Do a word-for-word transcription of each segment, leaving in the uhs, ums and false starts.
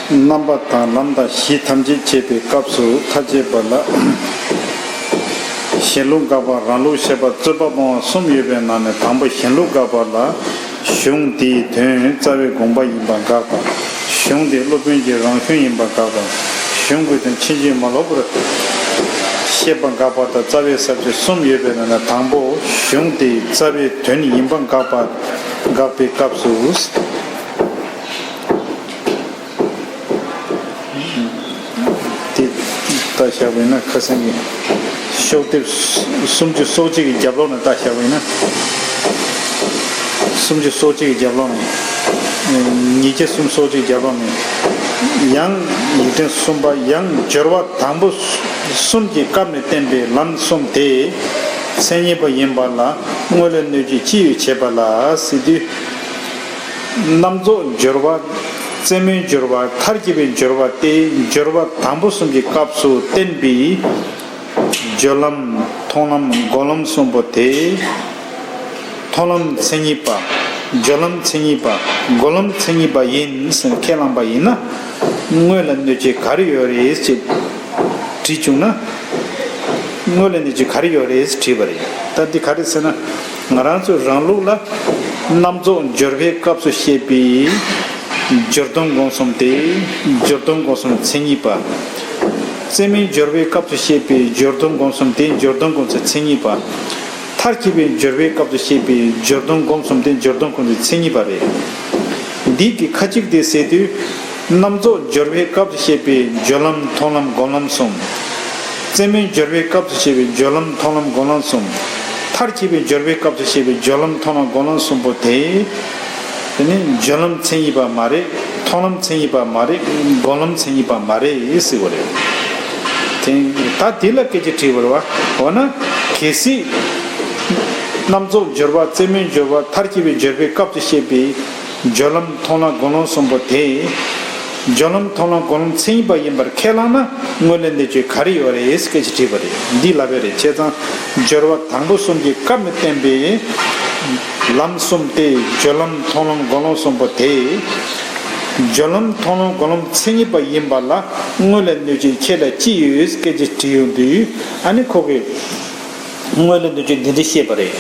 རྣམ་པ་དང་ལམ་དང་གཞི་ཐམས་ཅད་འཆད་པའི་སྐབས་སུ་མཐའ་དཔྱད་པ་ལ། གཞན་ལུགས་དགག་པ། རང་ལུགས་བཤད་པ། རྩོད་པ་སྤོང་བ་གསུམ་ཡོད་པའི་ནང་ནས། དང་པོ་གཞན་ལུགས་དགག་པ་ལ། གཞུང་དེའི་དོན་རྩ་བའི་དགོངས་པ་ཡིན་པ་དགག་པ། གཞུང་དེ་སློབ་དཔོན་གྱི་རང་གཞུང་ཡིན་པ་དགག་པ། གཞུང་གི་དོན་ཕྱིན་ཅི་མ་ལོག་པར་བཤད་པ་དགག་པ་དང་། རྩ་བའི་ས་བཅད་གསུམ་ཡོད་པའི་ནང་ནས། དང་པོ་གཞུང་དེའི་རྩ་བའི་དོན་ཡིན་པ་དགག་པ། དགག་པའི་སྐབས་སུ། དེ་ལྟ་བཞག་པ་ཡིན་ན། ཁ་སང་གི་ཤོག་ལྡེབ་སུམ་ཅུ་སོ་གཅིག་གི་རྒྱབ་ལོགས་ནས་ལྟ་བཞག་པ་ཡིན་ན། སུམ་ཅུ་སོ་གཅིག་གི་རྒྱབ་ལོགས་ནས། ཉིས་བརྒྱ་སུམ་ཅུ་སོ་གཅིག་རྒྱབ་ལོགས་ནས། ཡང་ཡིག་ཕྲེང་གསུམ་པ། ཡང་སྦྱོར་བ་དང་པོ་གསུམ་གྱི་སྐབས་ནས་བསྟན་པའི་ལམ་གསུམ་དེ་མཚན་ཉིད་པ་ཡིན་པ་ལ་དངོས་ལས་གནོད་བྱེད་ཅི་ཡོད་བྱེད་པ་ལ་ཟེར་དུས། རྣམ་རྫོགས་སྦྱོར་བ། རྩེ་མོའི་སྦྱོར་བ། མཐར་གྱིས་པའི་སྦྱོར་བ་སྟེ། སྦྱོར་བ་དང་པོ་གསུམ་གྱི་སྐབས་སུ་བསྟན་པའི་སྦྱོར་ལམ། མཐོང་ལམ། སྒོམ་ལམ་གསུམ་པོ་དེ། མཐོང་ལམ་མཚན་ཉིད་པ། སྦྱོར་ལམ་མཚན་ཉིད་པ། སྒོམ་ལམ་མཚན་ཉིད་པ་ཡིན་ཟེར་ཁས་བླངས་པ་ཡིན་ན། དངོས་ལ་གནོད་བྱེད་ག་རེ་ཡོད་རེད་ཅེས་དྲིས་བྱུང་ན། དངོས་ལ་གནོད་བྱེད་ག་རེ་ཡོད་རེད་དྲིས་པ་རེད། ད་འདི་ག་རེ་ཟེར་ན། ང་རང་ཚོའི་རང་ལུགས་ལ་རྣམ་རྫོགས་སྦྱོར་བའི་སྐབས་སུ་བཤད་པའི་སྦྱོར་དོན་སྒོམ་གསུམ་སྟེ། སྦྱོར་དོན་སྒོམ་གསུམ་མཚན་ཉིད་པ། རྩེ་མོའི་སྦྱོར་བའི་སྐབས་སུ་བཤད་པའི་སྦྱོར་དོན་སྒོམ་གསུམ་སྟེ། སྦྱོར་དོན་སྒོམ་གསུམ་མཚན་ཉིད་པ། མཐར་གྱིས་པའི་སྦྱོར་བའི་སྐབས་སུ་བཤད་པའི་སྦྱོར་དོན་སྒོམ་གསུམ་སྟེ། སྦྱོར་དོན་སྒོམ་གསུམ་མཚན་ཉིད་པ་རེད། འདི་གི་ཁ་ཅིག་དེ་ཟེར་དུས། རྣམ་རྫོགས་སྦྱོར་བའི་སྐབས་སུ་བཤད་པའི་སྦྱོར་ལམ། མཐོང་ལམ། སྒོམ་ལམ་གསུམ། རྩེ་མོའི་སྦྱོར་བའི་སྐབས་སུ་བཤད་པའི་སྦྱོར་ལམ། མཐོང་ལམ། སྒོམ་ལམ་གསུམ། མཐར་གྱིས་པའི་སྦྱོར་བའི་སྐབས་སུ་བཤད་པའི་སྦྱོར་ལམ། མཐོང་ལམ། སྒོམ་ལམ་གསུམ་པོ་དེ། དེ་ནི་སྦྱོར་ལམ་མཚན་ཉིད་པ་མ་རེད། མཐོང་ལམ་མཚན་ཉིད་པ་མ་རེད། སྒོམ་ལམ་མཚན་ཉིད་པ་མ་རེད་ཟེར་བ་རེད། དེ་ད་དེ་ལ་སྐད་ཆ་དྲིས་པ་རེད་བ། འོ་ན་གལ་སྲིད་རྣམ་རྫོགས་སྦྱོར་བ། རྩེ་མོའི་སྦྱོར་བ། མཐར་གྱིས་པའི་སྦྱོར་བའི་སྐབས་སུ་བཤད་པའི་སྦྱོར་ལམ། མཐོང་ལམ། སྒོམ་ལམ་གསུམ་པོ་དེ། སྦྱོར་ལམ། མཐོང་ལམ། སྒོམ་ལམ་མཚན་ཉིད་པ་ཡིན་པར་ཁས་བླངས་ན། དངོས་ལས་གནོད་བྱེད་ག་རེ་ཡོད་རེད་ཟེར་སྐད་ཆ་དྲིས་པ་རེད། འདི་ལབ་པ་རེད། བྱས་ཙང་སྦྱོར་བ་དང་པོ་གསུམ་གྱི་སྐབས་ནས་བསྟན་པའི་ལམ་གསུམ་སྟེ། སྦྱོར་ལམ། མཐོང་ལམ། སྒོམ་ལམ་གསུམ་པོ་དེ། སྦྱོར་ལམ། མཐོང་ལམ། སྒོམ་ལམ་མཚན་ཉིད་པ་ཡིན་པ་ལ་དངོས་ལས་གནོད་བྱེད་ཁྱེད་ལ་ཅི་ཡོད་ཟེར་སྐད་ཆ་དྲིས་ཡོང་དུས། ཨ་ནི་ཁོ་གིས་དངོས་ལས་གནོད་བྱེད་འདི་འདྲ་བཤད་པ་རེད།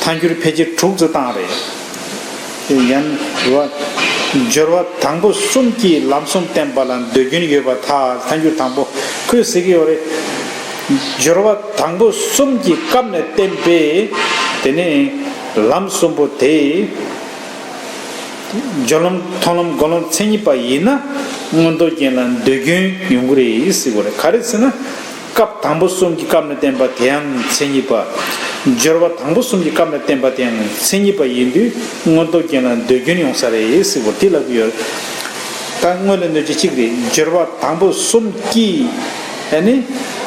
ཐལ་འགྱུར་ཕལ་ཆེར་དྲུག་ཙམ་བཏང་རེད། ཡང་བ། སྦྱོར་བ་དང་པོ་གསུམ་གྱིས་ལམ་གསུམ་བསྟན་པ་ལ་འདོད་རྒྱུན་ཡོད་པར་ཐལ། ཐལ་འགྱུར་དང་པོ་ཁོས་ཟེར་གྱི་ཡོད་རེད། སྦྱོར་བ་དང་པོ་གསུམ་གྱི་སྐབས་ནས་བསྟན་པའི་དེ་ནི་ལམ་གསུམ་པོ་དེ། སྦྱོར་ལམ། མཐོང་ལམ། སྒོམ་ལམ་མཚན་ཉིད་པ་ཡིན་ན་མངོན་རྟོགས་རྒྱན་ལ་འདོད་རྒྱུན་ཡོང་གི་རེད་ཟེར་གྱི་ཡོད་རེད། ག་རེ་ཟེར་ན། སྐབས་དང་པོ་གསུམ་གྱི་སྐབས་ནས་བསྟན་པ་དེའང་མཚན་ཉིད་པ། སྦྱོར་བ་དང་པོ་གསུམ་གྱི་སྐབས་ནས་བསྟན་པ་དེའང་མཚན་ཉིད་པ་ཡིན་དུས་མངོན་རྟོགས་རྒྱན་ལ་འདོད་རྒྱུན་ཡོང་ས་རེད་ཟེར་བ་དེ་ལབ་ཀྱི་ཡོད། ད་དངོས་ལས་གནོད་བྱེད་གཅིག་རེད། སྦྱོར་བ་དང་པོ་གསུམ་གྱིས་ཨ་ནི་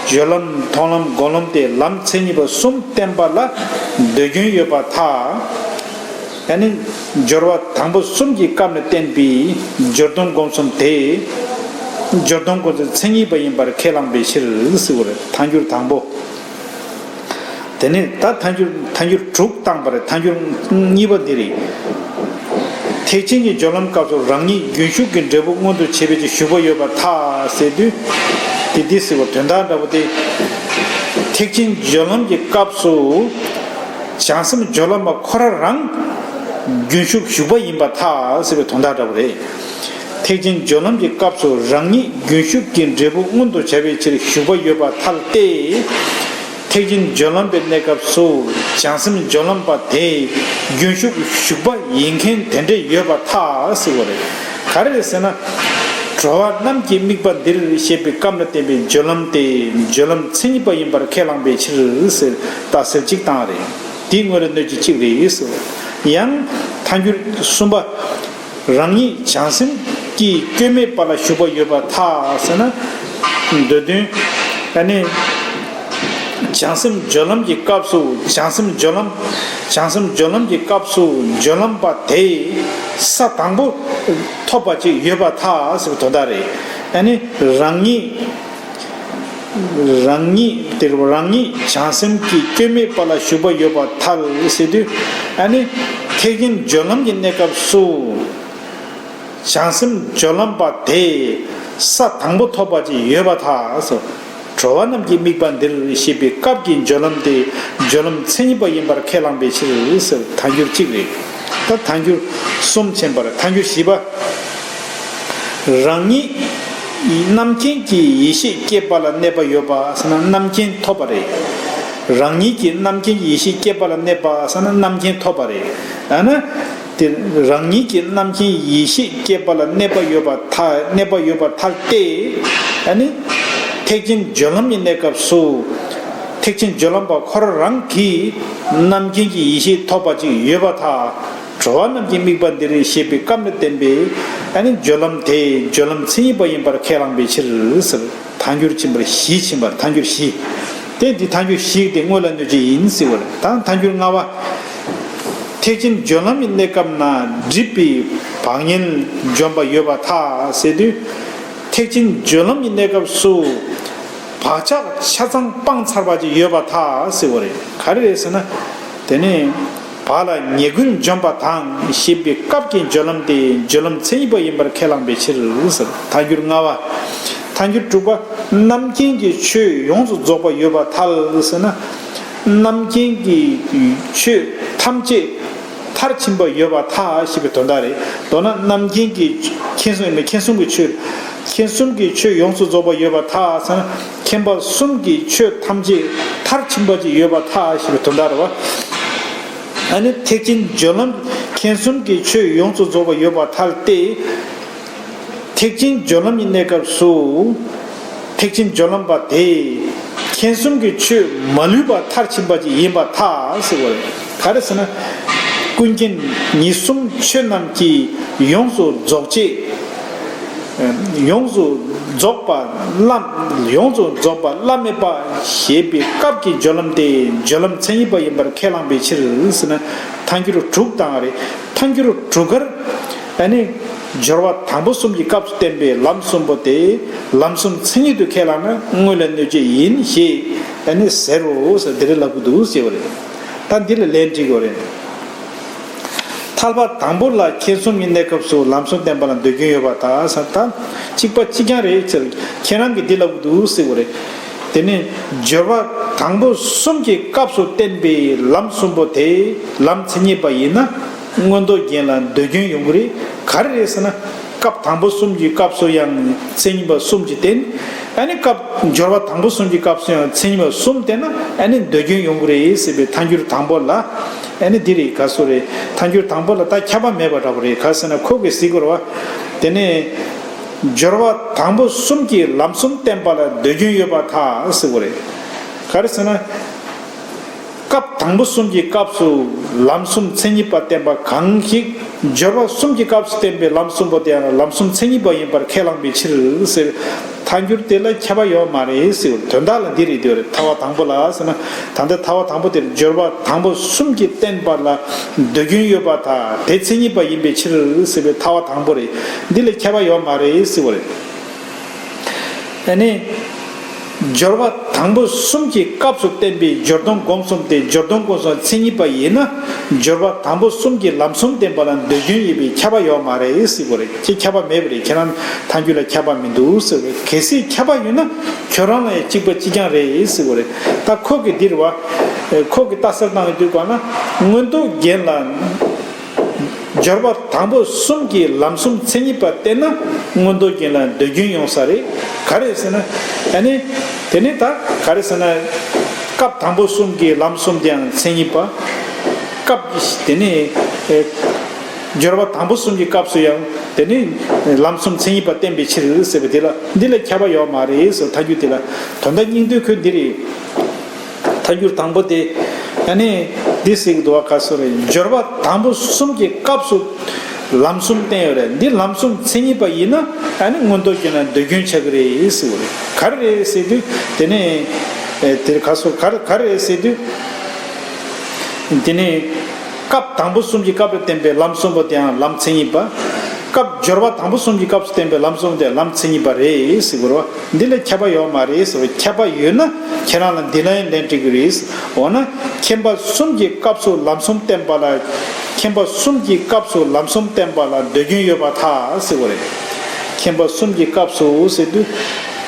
སྦྱོར་ལམ། མཐོང་ལམ། སྒོམ་ལམ་སྟེ་ལམ་མཚན་ཉིད་པ་གསུམ་བསྟན་པ་ལ་འདོད་རྒྱུན་ཡོད་པར་ཐལ། ཨ་ནི་སྦྱོར་བ་དང་པོ་གསུམ་གྱི་སྐབས་ནས་བསྟན་པའི་སྦྱོར་དོན་སྒོམ་གསུམ་དེ། སྦྱོར་དོན་སྒོམ་གསུམ་མཚན་ཉིད་པ་ཡིན་པར་ཁས་བླངས་པའི་ཕྱིར་ཟེར་བ་རེད། ཐལ་འགྱུར་དང་པོ། དེ་ནས་ད་ཐལ་འགྱུར། ཐལ་འགྱུར་དྲུག་བཏང་པ་རེད། ཐལ་འགྱུར་གཉིས་པ་འདི་རེད། ཐེག་ཆེན་གྱི་སྦྱོར་ལམ་སྐབས་སུ་རང་ཉིད་རྒྱུན་ཞུགས་ཀྱི་འབྲས་བུ་མངོན་དུ་བྱེད་པའི་ཕྱིར་ཞུགས་པ་ཡོད་པར་ཐལ་ཟེར་དུས། དེ་འདི་ཟེར་བ་དོན་དག་འདྲ་པོ་དེ། ཐེག་ཆེན་སྦྱོར་ལམ་གྱི་སྐབས་སུ་བྱང་སེམས་སྦྱོར་ལམ་པ་ཁོ་རང་རང་རྒྱུན་ཞུགས་ཞུགས་པ་ཡིན་པར་ཐལ་ཟེར་བའི་དོན་དག་འདྲ་པོ་རེད། ཐེག་ཆེན་སྦྱོར་ལམ་གྱི་སྐབས་སུ་རང་ཉིད་རྒྱུན་ཞུགས་ཀྱི་འབྲས་བུ་མངོན་དུ་བྱ་བའི་ཕྱིར་ཞུགས་པ་ཡོད་པར་ཐལ་ཏེ། ཐེག་ཆེན་སྦྱོར་ལམ་པའི་གནས་སྐབས་སུ་བྱང་སེམས་སྦྱོར་ལམ་པ་དེས་རྒྱུན་ཞུགས་ཞུགས་པ་ཡིན་མཁན་དེ་འདྲ་ཡོད་པར་ཐལ་ཟེར་བ་རེད། ག་རེ་རེད་ཟེར་ན། འགྲོ་བ་རྣམས་ཀྱི་དམིགས་པ་འདིར་ཞེས་པའི་སྐབས་ལ་བསྟན་པའི་སྦྱོར་ལམ་སྟེ། སྦྱོར་ལམ་མཚན་ཉིད་པ་ཡིན་པར་ཁས་བླངས་པའི་ཕྱིར་ཟེར། ད་ཟེར་གཅིག་བཏང་རེད། དེའི་དངོས་ལས་གནོད་བྱེད་གཅིག་རེད་ཟེར། ཡང་ཐལ་འགྱུར་གསུམ་པ། རང་ཉིད་བྱང་སེམས་ཀྱི་སྐྱོན་མེད་པ་ལ་ཞུགས་པ་ཡོད་པར་ཐལ་ཟེར་ན། འདོད་དོན། ཨ་ནི། བྱང་སེམས་སྦྱོར་ལམ་གྱི་སྐབས་སུ་བྱང་སེམས་སྦྱོར་ལམ། བྱང་སེམས་སྦྱོར་ལམ་གྱི་སྐབས་སུ་སྦྱོར་ལམ་པ་དེས་ས་དང་པོ་ཐོབ་པ་ཅིག་ཡོད་པར་ཐལ་ཟེར་བའི་དོན་དག་རེད། ཨ་ནི་རང་ཉིད། རང་ཉིད་དེར་རང་ཉིད་བྱང་སེམས་ཀྱི་སྐྱོན་མེད་པ་ལ་ཞུགས་པ་ཡོད་པར་ཐལ་ཟེར་དུས། ཨ་ནི་ཐེག་ཆེན་སྦྱོར་ལམ་གྱི་གནས་སྐབས་སུ། བྱང་སེམས་སྦྱོར་ལམ་པ་དེས་ས་དང་པོ་ཐོབ་པ་ཅིག་ཡོད་པར་ཐལ། འགྲོ་བ་རྣམས་ཀྱི་དམིགས་པ་འདིར་ཞེས་པའི་སྐབས་ཀྱི་སྦྱོར་ལམ་དེ་སྦྱོར་ལམ་མཚན་ཉིད་པ་ཡིན་པར་ཁས་བླངས་པའི་ཕྱིར་ཟེར། ཐལ་འགྱུར་གཅིག་རེད། ད་ཐལ་འགྱུར་གསུམ་ཕྱིན་པ་རེད། ཐལ་འགྱུར་བཞི་པ། རང་ཉིད་རྣམ་མཁྱེན་གྱི་ཡེ་ཤེས་སྐྱེད་པ་ལ་གནས་པ་ཡོད་པ་ཟེར་ན་རྣམ་མཁྱེན་ཐོབ་པ་རེད། རང་ཉིད་ཀྱི་རྣམ་མཁྱེན་གྱི་ཡེ་ཤེས་སྐྱེད་པ་ལ་གནས་པ་ཟེར་ན་རྣམ་མཁྱེན་ཐོབ་པ་རེད། ཡང་ན། དེ་རང་ཉིད་ཀྱི་རྣམ་མཁྱེན་ཡེ་ཤེས་སྐྱེད་པ་ལ་གནས་པ་ཡོད་པར་ཐལ། གནས་པ་ཡོད་པར་ཐལ་ཏེ། ཨ་ནི། ཐེག་ཆེན་སྦྱོར་ལམ་གྱི་གནས་སྐབས་སུ། ཐེག་ཆེན་སྦྱོར་ལམ་པ་ཁོ་རང་གིས་རྣམ་མཁྱེན་གྱི་ཡེ་ཤེས་ཐོབ་པ་ཅིག་ཡོད་པར་ཐལ། འགྲོ་བ་རྣམས་ཀྱི་དམིགས་པ་འདིར་ཞེས་པའི་སྐབས་ལ་བརྟེན་པའི་ཨ་ནི་སྦྱོར་ལམ་དེ་སྦྱོར་ལམ་མཚན་ཉིད་པ་ཡིན་པར་ཁས་བླངས་པའི་ཕྱིར་ཟེར། ཐལ་འགྱུར་ཕྱིན་པར་བཞི་ཕྱིན་པར་ཐལ་འགྱུར་བཞི། དེ་འདི་ཐལ་འགྱུར་བཞི་དེ་དངོས་ལ་གནོད་བྱེད་ཡིན་ཟེར་བ་རེད། ད་ཐལ་འགྱུར་ལྔ་པ། ཐེག་ཆེན་སྦྱོར་ལམ་གྱི་གནས་སྐབས་ན་སྒྲིབ་པའི་བག་ཉལ་འཇོམས་པ་ཡོད་པར་ཐལ་ཟེར་དུས། ཐེག་ཆེན་སྦྱོར་ལམ་གྱི་གནས་སྐབས་སུ་བག་ཆགས་ཆ་ཚང་སྤངས་ཚར་བ་ཅིག་ཡོད་པར་ཐལ་ཟེར་བ་རེད། ག་རེ་རེད་ཟེར་ན། དེ་ནས་བག་ལ་ཉལ་ཀུན་འཇོམས་པ་དང་ཞེས་པའི་སྐབས་ཀྱི་སྦྱོར་ལམ་དེ་སྦྱོར་ལམ་མཚན་ཉིད་པ་ཡིན་པར་ཁས་བླངས་པའི་ཕྱིར་ཟེར། ཐལ་འགྱུར་ལྔ་པ། ཐལ་འགྱུར་དྲུག་པ། རྣམ་མཁྱེན་གྱི་ཆོས་ཡོངས་སུ་རྫོགས་པ་ཡོད་པར་ཐལ་ཟེར་ན། རྣམ་མཁྱེན་གྱི་ཆོས་ཐམས་ཅད་མཐར་ཕྱིན་པ་ཡོད་པར་ཐལ་ཞེས་པའི་དོན་དག་རེད། མདོར་ན་རྣམ་མཁྱེན་གྱི་མཁྱེན་གསུམ་ཡིན་པས་མཁྱེན་གསུམ་གྱི་ཆོས། མཁྱེན་གསུམ་གྱི་ཆོས་ཡོངས་སུ་རྫོགས་པ་ཡོད་པར་ཐལ་ཟེར་ན། མཁྱེན་པ་གསུམ་གྱི་ཆོས་ཐམས་ཅད་མཐར་ཕྱིན་པ་ཅིག་ཡོད་པར་ཐལ་ཞེས་པའི་དོན་དག་རེད་བ། ཨ་ནི་ཐེག་ཆེན་སྦྱོར་ལམ་མཁྱེན་གསུམ་གྱི་ཆོས་ཡོངས་སུ་རྫོགས་པ་ཡོད་པར་ཐལ་ཏེ། ཐེག་ཆེན་སྦྱོར་ལམ་གྱི་གནས་སྐབས་སུ། ཐེག་ཆེན་སྦྱོར་ལམ་པ་དེས་མཁྱེན་གསུམ་གྱི་ཆོས་མ་ལུས་པ་མཐར་ཕྱིན་པ་ཅིག་ཡིན་པར་ཐལ་ཟེར་བ་རེད། ག་རེ་ཟེར་ན། ཀུན་མཁྱེན་ཉེར་གསུམ་ཆོས་རྣམས་ཀྱིས་ཡོངས་སུ་རྫོགས་བྱེད། ཡོངས་སུ་རྫོགས་པ་བླ། ཡོངས་སུ་རྫོགས་པ་བླ་མེད་པ་ཞེས་པའི་སྐབས་ཀྱི་སྦྱོར་ལམ་དེ་སྦྱོར་ལམ་མཚན་ཉིད་པ་ཡིན་པར་ཁས་བླངས་པའི་ཕྱིར་ཟེར་ན། ཐལ་འགྱུར་དྲུག་དང་རེད། ཐལ་འགྱུར་དྲུག་གར། ཨ་ནི། སྦྱོར་བ་དང་པོ་གསུམ་གྱི་སྐབས་སུ་བསྟན་པའི་ལམ་གསུམ་པོ་དེ་ལམ་གསུམ་མཚན་ཉིད་དུ་ཁས་བླངས་ན་དངོས་ལ་གནོད་བྱེད་ཡིན་ཞེས་ཨ་ནི་ཟེར་རོ་ཟེར་འདི་རེད་ལབ་ཀྱི་འདུག་ཟེར་བ་རེད། ད་འདི་ལ་ལན་འབྲི་དགོས་རེད། ཐལ་བ་དང་པོ་ལ་མཁྱེན་གསུམ་གྱི་གནས་སྐབས་སུ་ལམ་གསུམ་བསྟན་པ་ལ་འདོད་རྒྱུན་ཡོད་པར་ཐལ་ཟེར། ད་གཅིག་པ་གཅིག་རྐྱང་རེད་ཟེར། ཁྱེད་རང་གིས་འདི་ལབ་ཀྱི་འདུག་ཟེར་བ་རེད། དེ་ནས་སྦྱོར་བ་དང་པོ་གསུམ་གྱི་སྐབས་སུ་བསྟན་པའི་ལམ་གསུམ་པོ་དེ་ལམ་མཚན་ཉིད་པ་ཡིན་ན། མངོན་རྟོགས་རྒྱན་ལ་འདོད་རྒྱུན་ཡོང་གི་རེད། ག་རེ་རེད་ཟེར་ན། སྐབས་དང་པོ་གསུམ་གྱི་སྐབས་སུ་ཡང་མཚན་ཉིད་པ་གསུམ་གྱིས་བསྟན། ཨ་ནི་སྐབས་སྦྱོར་བ་དང་པོ་གསུམ་གྱི་སྐབས་སུ་ཡང་མཚན་ཉིད་པ་གསུམ་བསྟན་ན་ཨ་ནི་འདོད་རྒྱུན་ཡོང་གི་རེད་ཟེར་བའི་ཐལ་འགྱུར་དང་པོ་ལ། ཨ་ནི་འདི་རེད་ག་སོ་རེད། ཐལ་འགྱུར་དང་པོ་ལ་ད་ཁྱབ་པ་མེད་པ་འདྲ་པོ་རེད། ག་ཟེར་ན་ཁོ་གིས་ཟེར་དགོས་རེད་བ། དེ་ནས་སྦྱོར་བ་དང་པོ་གསུམ་གྱིས་ལམ་གསུམ་བསྟན་པ་ལ་འདོད་རྒྱུན་ཡོད་པར་ཐལ་ཟེར་དགོས་རེད། ག་རེ་ཟེར་ན། སྐབས་དང་པོ་གསུམ་གྱི་སྐབས་སུ་ལམ་གསུམ་མཚན་ཉིད་པ་བསྟན་པ་གང་ཞིག་སྦྱོར་བ་གསུམ་གྱི་སྐབས་སུ་བསྟན་པའི་ལམ་གསུམ་པོ་དེ་ཡང་ལམ་གསུམ་མཚན་ཉིད་པ་ཡིན་པར་ཁས་བླངས་པའི་ཕྱིར་ཟེར། ཐལ་འགྱུར་དེ་ལ་ཁྱབ་པ་ཡོད་མ་རེད་ཟེར། དོན་དག་ལ་འདི་རེད་དེ་རེད། ཐལ་བ་དང་པོ་ལ་ཟེར་ན། ད་ལྟ་ཐལ་བ་དང་པོ་དེར་སྦྱོར་བ་དང་པོ་གསུམ་གྱིས་བསྟན་པ་ལ་འདོད་རྒྱུན་ཡོད་པར་ཐལ། དེ་མཚན་ཉིད་པ་ཡིན་པའི་ཕྱིར་ཟེར་བའི་ཐལ་བ་དང་པོ་རེད། འདི་ལ་ཁྱབ་པ་ཡོད་མ་རེད་ཟེར་བ་རེད། ཨ་ནི། སྦྱོར་བ་དང་པོ་གསུམ་གྱི་སྐབས་སུ་བསྟན་པའི་སྦྱོར་སྡོམ་སྒོམ་གསུམ་དེ་སྦྱོར་སྡོམ་སྒོམ་གསུམ་མཚན་ཉིད་པ་ཡིན་ན། སྦྱོར་བ་དང་པོ་གསུམ་གྱི་ལམ་གསུམ་བསྟན་པ་ལ་འདོད་རྒྱུན་ཡིན་པས་ཁྱབ་པ་ཡོད་མ་རེད་ཟེར་དགོས་རེད། ཁྱེད་ཁྱབ་པ་མེད་པ་རེད། ཁྱེད་རང་ཐལ་འགྱུར་ལ་ཁྱབ་པ་མི་འདུག་ཟེར་བས། གལ་སྲིད་ཁྱབ་པ་ཡོད་ན་ཁྱོད་རང་ལ་ཡང་གཅིག་པ་གཅིག་རྐྱང་རེད་ཟེར་དགོས་རེད། ད་ཁོ་གིས་འདིར་བ། ཁོ་གིས་ལྟ་ཚུལ་བཏང་གི་འདུག་ག་ན། མངོན་རྟོགས་རྒྱན་ལ། སྦྱོར་བ་དང་པོ་གསུམ་གྱི་ལམ་གསུམ་མཚན་ཉིད་པ་བསྟན་ན་མངོན་རྟོགས་རྒྱན་ལ་འདོད་རྒྱུན་ཡོང་ས་རེད། ག་རེ་ཟེར་ན། ཨ་ནི། དེ་ནི་ད་ག་རེ་ཟེར་ན། སྐབས་དང་པོ་གསུམ་གྱི་ལམ་གསུམ་དེའང་མཚན་ཉིད་པ། སྐབས་དེ་ནི། ཨེ། སྦྱོར་བ་དང་པོ་གསུམ་གྱི་སྐབས་སུ་ཡང་དེ་ནི་ལམ་གསུམ་མཚན་ཉིད་པ་བསྟན་པའི་ཕྱིར་ཟེར་བ་དེ་ལ་འདི་ལ་ཁྱབ་པ་ཡོད་མ་རེད་ཟེར། ཐལ་འགྱུར་དེ་ལ་དོན་དག་སྙིང་དོན་ཁོས་འདི་རེད། ཐལ་འགྱུར་དང་པོ་དེ། ཨ་ནི། འདི་ཟེར་གྱི་འདུག་བ། ག་སོ་རེད། སྦྱོར་བ་དང་པོ་གསུམ་གྱི་སྐབས་སུ་ལམ་གསུམ་བསྟན་ཡོད་རེད། འདི་ལམ་གསུམ་མཚན་ཉིད་པ་ཡིན་ན་ཨ་ནི་མངོན་རྟོགས་རྒྱན་ལ་འདོད་རྒྱུན་ཆགས་ཀྱི་རེད་ཟེར་བ་རེད། ག་རེ་རེད་ཟེར་དུས་དེ་ནས། ཨེ། དེར་ག་སོ་ག་རེ་ག་རེ་རེད་ཟེར་དུས། དེ་ནས། སྐབས་དང་པོ་གསུམ་གྱི་སྐབས་ལ་བསྟན་པའི་ལམ་གསུམ་པོ་དེའང་ལམ་མཚན་ཉིད་པ། སྐབས་སྦྱོར་བ་དང་པོ་གསུམ་གྱི་སྐབས་སུ་བསྟན་པའི་ལམ་གསུམ་དེ་ལམ་མཚན་ཉིད་པ་རེད་ཟེར་དགོས་རེད་བ། འདི་ལ་ཁྱད་པར་ཡོད་མ་རེད་ཟེར་བ། ཁྱད་པར་ཡོད་ན་ཁྱེད་རང་ལ་འདི་ལ་ཡང་ལན་སྤྲད་ཀྱི་རེད། འོ་ན་མཁྱེན་པ་གསུམ་གྱི་སྐབས་སུ་ལམ་གསུམ་བསྟན་པ་ལ། མཁྱེན་པ་གསུམ་གྱི་སྐབས་སུ་ལམ་གསུམ་བསྟན་པ་ལ་ཟློས་སྐྱོན་ཡོད་པར་ཐལ་ཟེར་བ་རེད། མཁྱེན་པ་གསུམ་གྱི་སྐབས་སུ་ཟེར་དུས།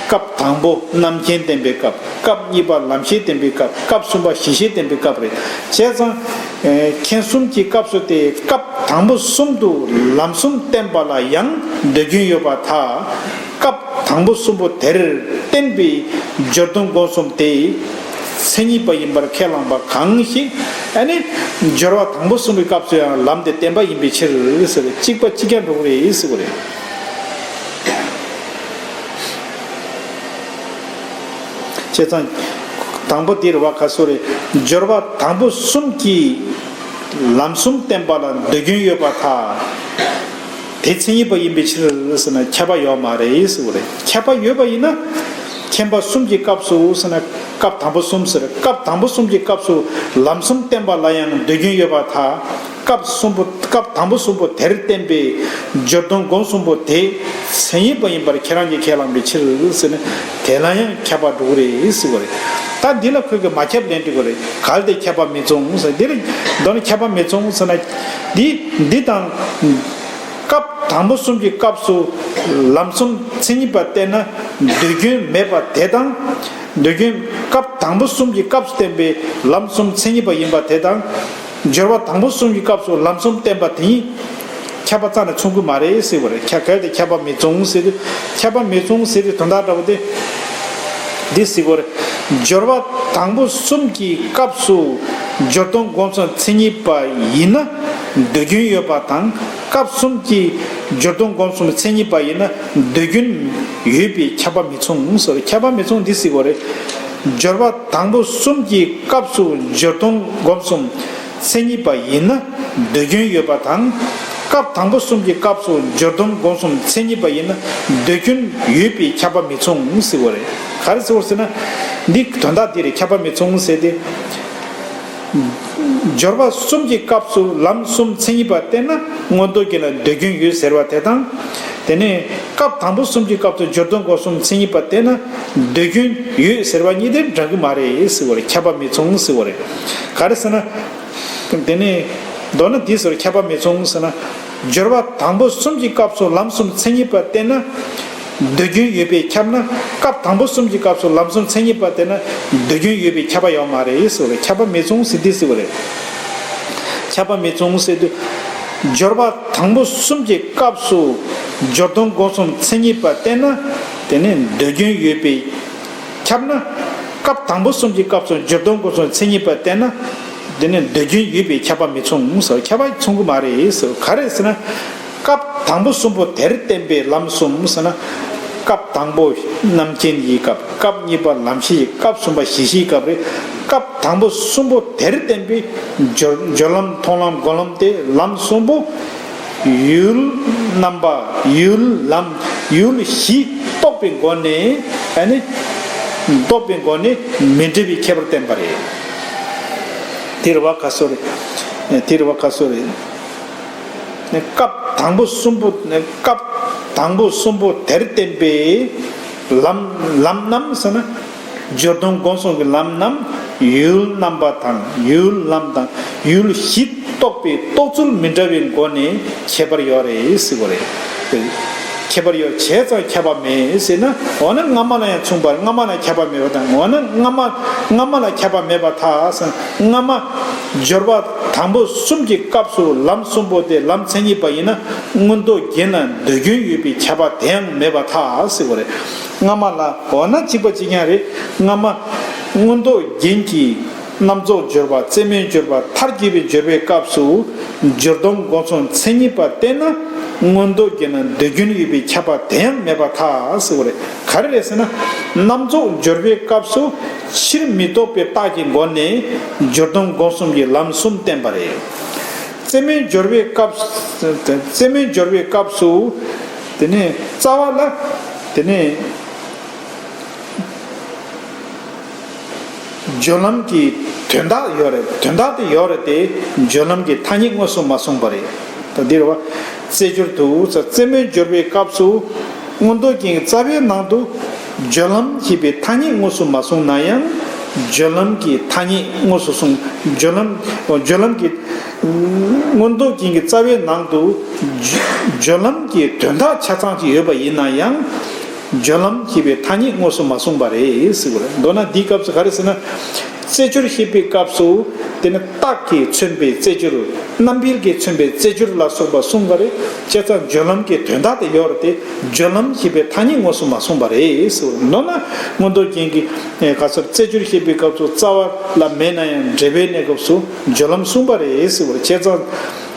སྐབས་དང་པོ་རྣམ་མཁྱེན་བསྟན་པའི་སྐབས། སྐབས་གཉིས་པ་ལམ་ཤེས་བསྟན་པའི་སྐབས། སྐབས་གསུམ་པ་གཞི་ཤེས་བསྟན་པའི་སྐབས་རེད། བྱས་ཙང་། ཨེ། མཁྱེན་གསུམ་གྱི་སྐབས་སུ་དེ་སྐབས་དང་པོ་གསུམ་དུ་ལམ་གསུམ་བསྟན་པ་ལ་ཡང་ཟློས་སྐྱོན་ཡོད་པར་ཐལ། སྐབས་དང་པོ་གསུམ་པོ་དེར་བསྟན་པའི་སྦྱོར་སྡོམ་སྒོམ་གསུམ་དེ་མཚན་ཉིད་པ་ཡིན་པར་ཁས་བླངས་པ་གང་ཞིག་ཨ་ནི་སྦྱོར་བ་དང་པོ་གསུམ་པའི་སྐབས་སུ་ཡང་ལམ་དེ་བསྟན་པ་ཡིན་པའི་ཕྱིར་ཟེར་བས། གཅིག་པ་གཅིག་རྐྱང་འགྲོ་གི་རེད་ཟེར་བ་རེད། བྱས་ཙང་། དང་པོ་འདིར་བ་ག་སོ་རེད། སྦྱོར་བ་དང་པོ་གསུམ་གྱིས་ལམ་གསུམ་བསྟན་པ་ལ་ཟློས་སྐྱོན་ཡོད་པར་ཐལ། དེ་མཚན་ཉིད་པ་ཡིན་པའི་ཕྱིར་ཟེར་ན་ཁྱད་པར་ཡོད་མ་རེད་ཟེར་བ་རེད། ཁྱད་པར་ཡོད་པ་ཡིན་ན། མཁྱེན་པ་གསུམ་གྱི་སྐབས་སུ་ཟེར་ན་སྐབས་དང་པོ་གསུམ་ཟེར། སྐབས་དང་པོ་གསུམ་གྱི་སྐབས་སུ་ལམ་གསུམ་བསྟན་པ་ལ་ཡང་ཟློས་སྐྱོན་ཡོད་པར་ཐལ། སྐབས་གསུམ་པོ། སྐབས་དང་པོ་གསུམ་པོ་དེར་བསྟན་པའི་སྦྱོར་སྡོམ་སྒོམ་གསུམ་པོ་དེ་མཚན་ཉིད་པ་ཡིན་པར་ཁྱེད་རང་གིས་ཁས་བླངས་པའི་ཕྱིར་ཟེར་ནས་དེ་ལ་ཡང་ཁྱད་པར་འགྲོ་གི་རེད་ཟེར་བ་རེད། ད་འདི་ལ་ཁོས་ཀྱི་མ་ཁྱབ་ལན་འདྲི་དགོས་རེད། གལ་ཏེ་ཁྱད་པར་མི་མཚུངས་ཟེར། འདིར་མདོར་ན་ཁྱད་པར་མི་མཚུངས་ཟེར་ན། འདི་འདི་དང་། སྐབས་དང་པོ་གསུམ་གྱི་སྐབས་སུ་ལམ་གསུམ་མཚན་ཉིད་པ་བསྟན་ན་ཟློས་སྐྱོན་མེད་པ་དེ་དང་། ཟློས་སྐྱོན། སྐབས་དང་པོ་གསུམ་གྱི་སྐབས་སུ་བསྟན་པའི་ལམ་གསུམ་མཚན་ཉིད་པ་ཡིན་པ་དེ་དང་། སྦྱོར་བ་དང་པོ་གསུམ་གྱི་སྐབས་སུ་ལམ་གསུམ་བསྟན་པ་དེ་གཉིས་ཁྱད་པར་རྩ་ནས་མཚུངས་ཀྱི་མ་རེད་ཟེར་བ་རེད། ཁྱད། གལ་ཏེ་ཁྱད་པར་མི་མཚུངས་ཟེར་དུས། ཁྱད་པར་མི་མཚུངས་ཟེར་དུས་དོན་དག་འདྲ་པོ་དེ་འདི་ཟེར་བ་རེད། སྦྱོར་བ་དང་པོ་གསུམ་གྱི་སྐབས་སུ་སྦྱོར་སྡོམ་སྒོམ་གསུམ་མཚན་ཉིད་པ་ཡིན་ན་ཟློས་སྐྱོན་ཡོད་པ་དང་། སྐབས་གསུམ་གྱི་སྦྱོར་སྡོམ་སྒོམ་གསུམ་མཚན་ཉིད་པ་ཡིན་ན་ཟློས་སྐྱོན་ཡོད་པའི་ཁྱད་པར་མི་མཚུངས་ཟེར། ཁྱད་པར་མི་མཚུངས་འདི་ཟེར་བ་རེད། སྦྱོར་བ་དང་པོ་གསུམ་གྱི་སྐབས་སུ་སྦྱོར་སྡོམ་སྒོམ་གསུམ་མཚན་ཉིད་པ་ཡིན་ན་ཟློས་སྐྱོན་ཡོད་པ་དང་། སྐབས་དང་པོ་གསུམ་གྱི་སྐབས་སུ་སྦྱོར་སྡོམ་སྒོམ་གསུམ་མཚན་ཉིད་པ་ཡིན་ན་ཟློས་སྐྱོན་ཡོད་པའི་ཁྱད་པར་མི་མཚུངས་ཟེར་བ་རེད། ག་རེ་ཟེར་བ་ཟེར་ན། འདི་དོན་དག་འདི་རེད། ཁྱད་པར་མི་མཚུངས་ཟེར་ཏེ། སྦྱོར་བ་གསུམ་གྱི་སྐབས་སུ་ལམ་གསུམ་མཚན་ཉིད་པ་བསྟན་ན་མངོན་རྟོགས་རྒྱན་ལ་ཟློས་སྐྱོན་ཡོད་ཟེར་བ་དེ་དང་། དེ་ནས་སྐབས་དང་པོ་གསུམ་གྱི་སྐབས་སུ་སྦྱོར་སྡོམ་སྒོམ་གསུམ་མཚན་ཉིད་པ་བསྟན་ན་ཟློས་སྐྱོན་ཡོད་ཟེར་བ་གཉིས་དེ་འདྲ་གི་མ་རེད་ཟེར་བ་རེད། ཁྱད་པར་མི་མཚུངས་ཟེར་བ་རེད། ག་རེ་ཟེར་ན། དེ་ནས་མདོར་ན་འདི་ཟེར། ཁྱད་པར་མི་མཚུངས་ཟེར་ན། སྦྱོར་བ་དང་པོ་གསུམ་གྱི་སྐབས་སུ་ལམ་གསུམ་མཚན་ཉིད་པ་བསྟན་ན། ཟློས་སྐྱོན་ཡོད་པས་ཁྱབ་ན། སྐབས་དང་པོ་གསུམ་གྱི་སྐབས་སུ་ལམ་གསུམ་མཚན་ཉིད་པ་བསྟན་ན་ཟློས་སྐྱོན་ཡོད་པས་ཁྱབ་པ་ཡོད་མ་རེད་ཟེར་བ་རེད། ཁྱད་པར་མི་མཚུངས་ཟེར་འདི་ཟེར་བ་རེད། ཁྱད་པར་མི་མཚུངས་ཟེར་དུས། སྦྱོར་བ་དང་པོ་གསུམ་གྱི་སྐབས་སུ་སྦྱོར་སྡོམ་སྒོམ་གསུམ་མཚན་ཉིད་པ་བསྟན་ན། དེ་ནི་ཟློས་སྐྱོན་ཡོད་པས་ཁྱབ་ན། སྐབས་དང་པོ་གསུམ་གྱི་སྐབས་སུ་སྦྱོར་སྡོམ་སྒོམ་གསུམ་མཚན་ཉིད་པ་བསྟན་ན། དེ་ནི་ཟློས་སྐྱོན་ཡོད་པའི་ཁྱད་པར་མི་མཚུངས་ཟེར། ཁྱད་པར་མཚུངས་ཀྱི་མ་རེད་ཟེར། ག་རེ་ཟེར་ན། སྐབས་དང་པོ་གསུམ་པོ་དེར་བསྟན་པའི་ལམ་གསུམ་ཟེར་ན། སྐབས་དང་པོ་རྣམ་མཁྱེན་གྱི་སྐབས། སྐབས་གཉིས་པ་ལམ་ཤེས་ཀྱི་སྐབས། གསུམ་པ་གཞི་ཤེས་ཀྱི་སྐབས་རེད། སྐབས་དང་པོ་གསུམ་པོ་དེར་བསྟན་པའི་སྦྱོར་སྦྱོར་ལམ་མཐོང་ལམ་སྒོམ་ལམ་སྟེ་ལམ་གསུམ་པོ། ཡུལ་རྣམ་པ། ཡུལ་ལམ། ཡུལ་བཞི་རྟོགས་པའི་སྒོ་ནས་ཨ་ནི། རྟོགས་པའི་སྒོ་ནས་མི་འབྲལ་བའི་ཁྱད་པར་བསྟན་པ་རེད། དེ་རེད་བ་ག་སོ་རེད། དེ་རེད་བ་ག་སོ་རེད། སྐབས་དང་པོ་གསུམ་པོ། སྐབས་དང་པོ་གསུམ་པོ་དེར་བསྟན་པའི་ལམ། ལམ་རྣམས་ཟེར་ན། སྦྱོར་སྡོམ་སྒོམ་གསུམ་གྱི་ལམ་རྣམས་ཡུལ་རྣམ་པ་དང་ཡུལ་ལམ་དང་ཡུལ་བཞི་རྟོགས་པའི་རྟོགས་ཚུལ་མི་འདྲ་བའི་སྒོ་ནས་ཁྱད་པར་ཡོད་རེད་ཟེར་བ་རེད། ཁྱད་པར་ཡོད་བྱས་ཙང་ཁྱད་པར་མེད་ཟེར་ན། འོ་ན་སྔ་མ་ལ་ཡང་མཚུངས་པར་སྔ་མ་ལ་ཁྱད་པར་མེད་པ་དང་། འོ་ན་སྔ་མ། སྔ་མ་ལ་ཁྱད་པར་མེད་པར་ཐལ་ཟེར། སྔ་མ་སྦྱོར་བ་དང་པོ་གསུམ་གྱི་སྐབས་སུ་ལམ་གསུམ་པོ་དེ་ལམ་མཚན་ཉིད་པ་ཡིན་ན་མངོན་རྟོགས་རྒྱན་ལ་ཟློས་སྐྱོན་ཡོད་པའི་ཁྱད་པར་དེ་ཡང་མེད་པར་ཐལ་ཟེར་བ་རེད། སྔ་མ་ལ། འོ་ན་གཅིག་པ་གཅིག་རྐྱང་རེད། སྔ་མ་མངོན་རྟོགས་རྒྱན་གྱི་རྣམ་རྫོགས་སྦྱོར་བ། རྩེ་མོའི་སྦྱོར་བ། མཐར་གྱིས་པའི་སྦྱོར་བའི་སྐབས་སུ་སྦྱོར་སྡོམ་སྒོམ་གསུམ་མཚན་ཉིད་པ་བསྟན་ན་མངོན་རྟོགས་རྒྱན་ལ་ཟློས་སྐྱོན་ཡོད་པའི་ཁྱད་པར་དེ་ཡང་མེད་པར་ཐལ་ཟེར་བ་རེད། ག་རེ་རེད་ཟེར་ན། རྣམ་རྫོགས་སྦྱོར་བའི་སྐབས་སུ་ཕྱིར་མི་ལྡོག་པའི་རྟགས་ཀྱི་སྒོ་ནས་སྦྱོར་སྡོམ་སྒོམ་གསུམ་གྱི་ལམ་གསུམ་བསྟན་པ་རེད། རྩེ་མོའི་སྦྱོར་བའི་སྐབས། རྩེ་མོའི་སྦྱོར་བའི་སྐབས་སུ། དེ་ནས་རྩ་བ་ལ། དེ་ནས། སྦྱོར་ལམ་གྱི་དོན་དག་ཡོད་རེད། དོན་དག་དེ་ཡོད་རེད་དེ། སྦྱོར་ལམ་གྱི་ཐ་སྙད་དངོས་སུ་མ་གསུངས་པ་རེད། ད་འདིར་བ། རྩེ་སྦྱོར་དུ་རྩེ་མོའི་སྦྱོར་བའི་སྐབས་སུ་མངོན་རྟོགས་རྒྱན་གྱི་རྩ་བའི་ནང་དུ་སྦྱོར་ལམ་ཞེས་པའི་ཐ་སྙད་དངོས་སུ་མ་གསུངས་ན་ཡང་། སྦྱོར་ལམ་གྱི་ཐ་སྙད་དངོས་སུ་གསུངས། སྦྱོར་ལམ། སྦྱོར་ལམ་གྱི་མངོན་རྟོགས་རྒྱན་གྱི་རྩ་བའི་ནང་དུ་སྦྱོར་ལམ་གྱི་དོན་དག་ཆ་ཚང་ཅིག་ཡོད་པ་ཡིན་ན་ཡང་། སྦྱོར་ལམ་ཞེས་པའི་ཐ་སྙད་དངོས་སུ་མ་གསུངས་པ་རེད་ཟེར་བ་རེད། མདོར་ན་འདིའི་སྐབས་སུ་ག་རེ་ཟེར་ན། རྩེ་སྦྱོར་ཞེས་པའི་སྐབས་སུ་དེ་ནི་རྟགས་ཀྱིས་མཚོན་པའི་རྩེ་སྦྱོར། རྣམ་འབྱེད་ཀྱིས་མཚོན་པའི་རྩེ་སྦྱོར་ལ་སོགས་པ་གསུངས་པ་རེད། བྱས་ཙང་སྦྱོར་ལམ་གྱི་དོན་དག་དེ་ཡོད་རེད་དེ། སྦྱོར་ལམ་ཞེས་པའི་ཐ་སྙད་དངོས་སུ་མ་གསུངས་པ་རེད་ཟེར་བ་རེད། མདོར་ན་མངོན་རྟོགས་རྒྱན་གྱི་ག་ཚོད་རྩེ་སྦྱོར་ཞེས་པའི་སྐབས་སུ་རྩ་བ་ལ་མེད་ན་ཡང་འབྲེལ་བའི་གནས་སྐབས་སུ་སྦྱོར་ལམ་གསུངས་པ་རེད་ཟེར་བ་རེད། བྱས་ཙང་།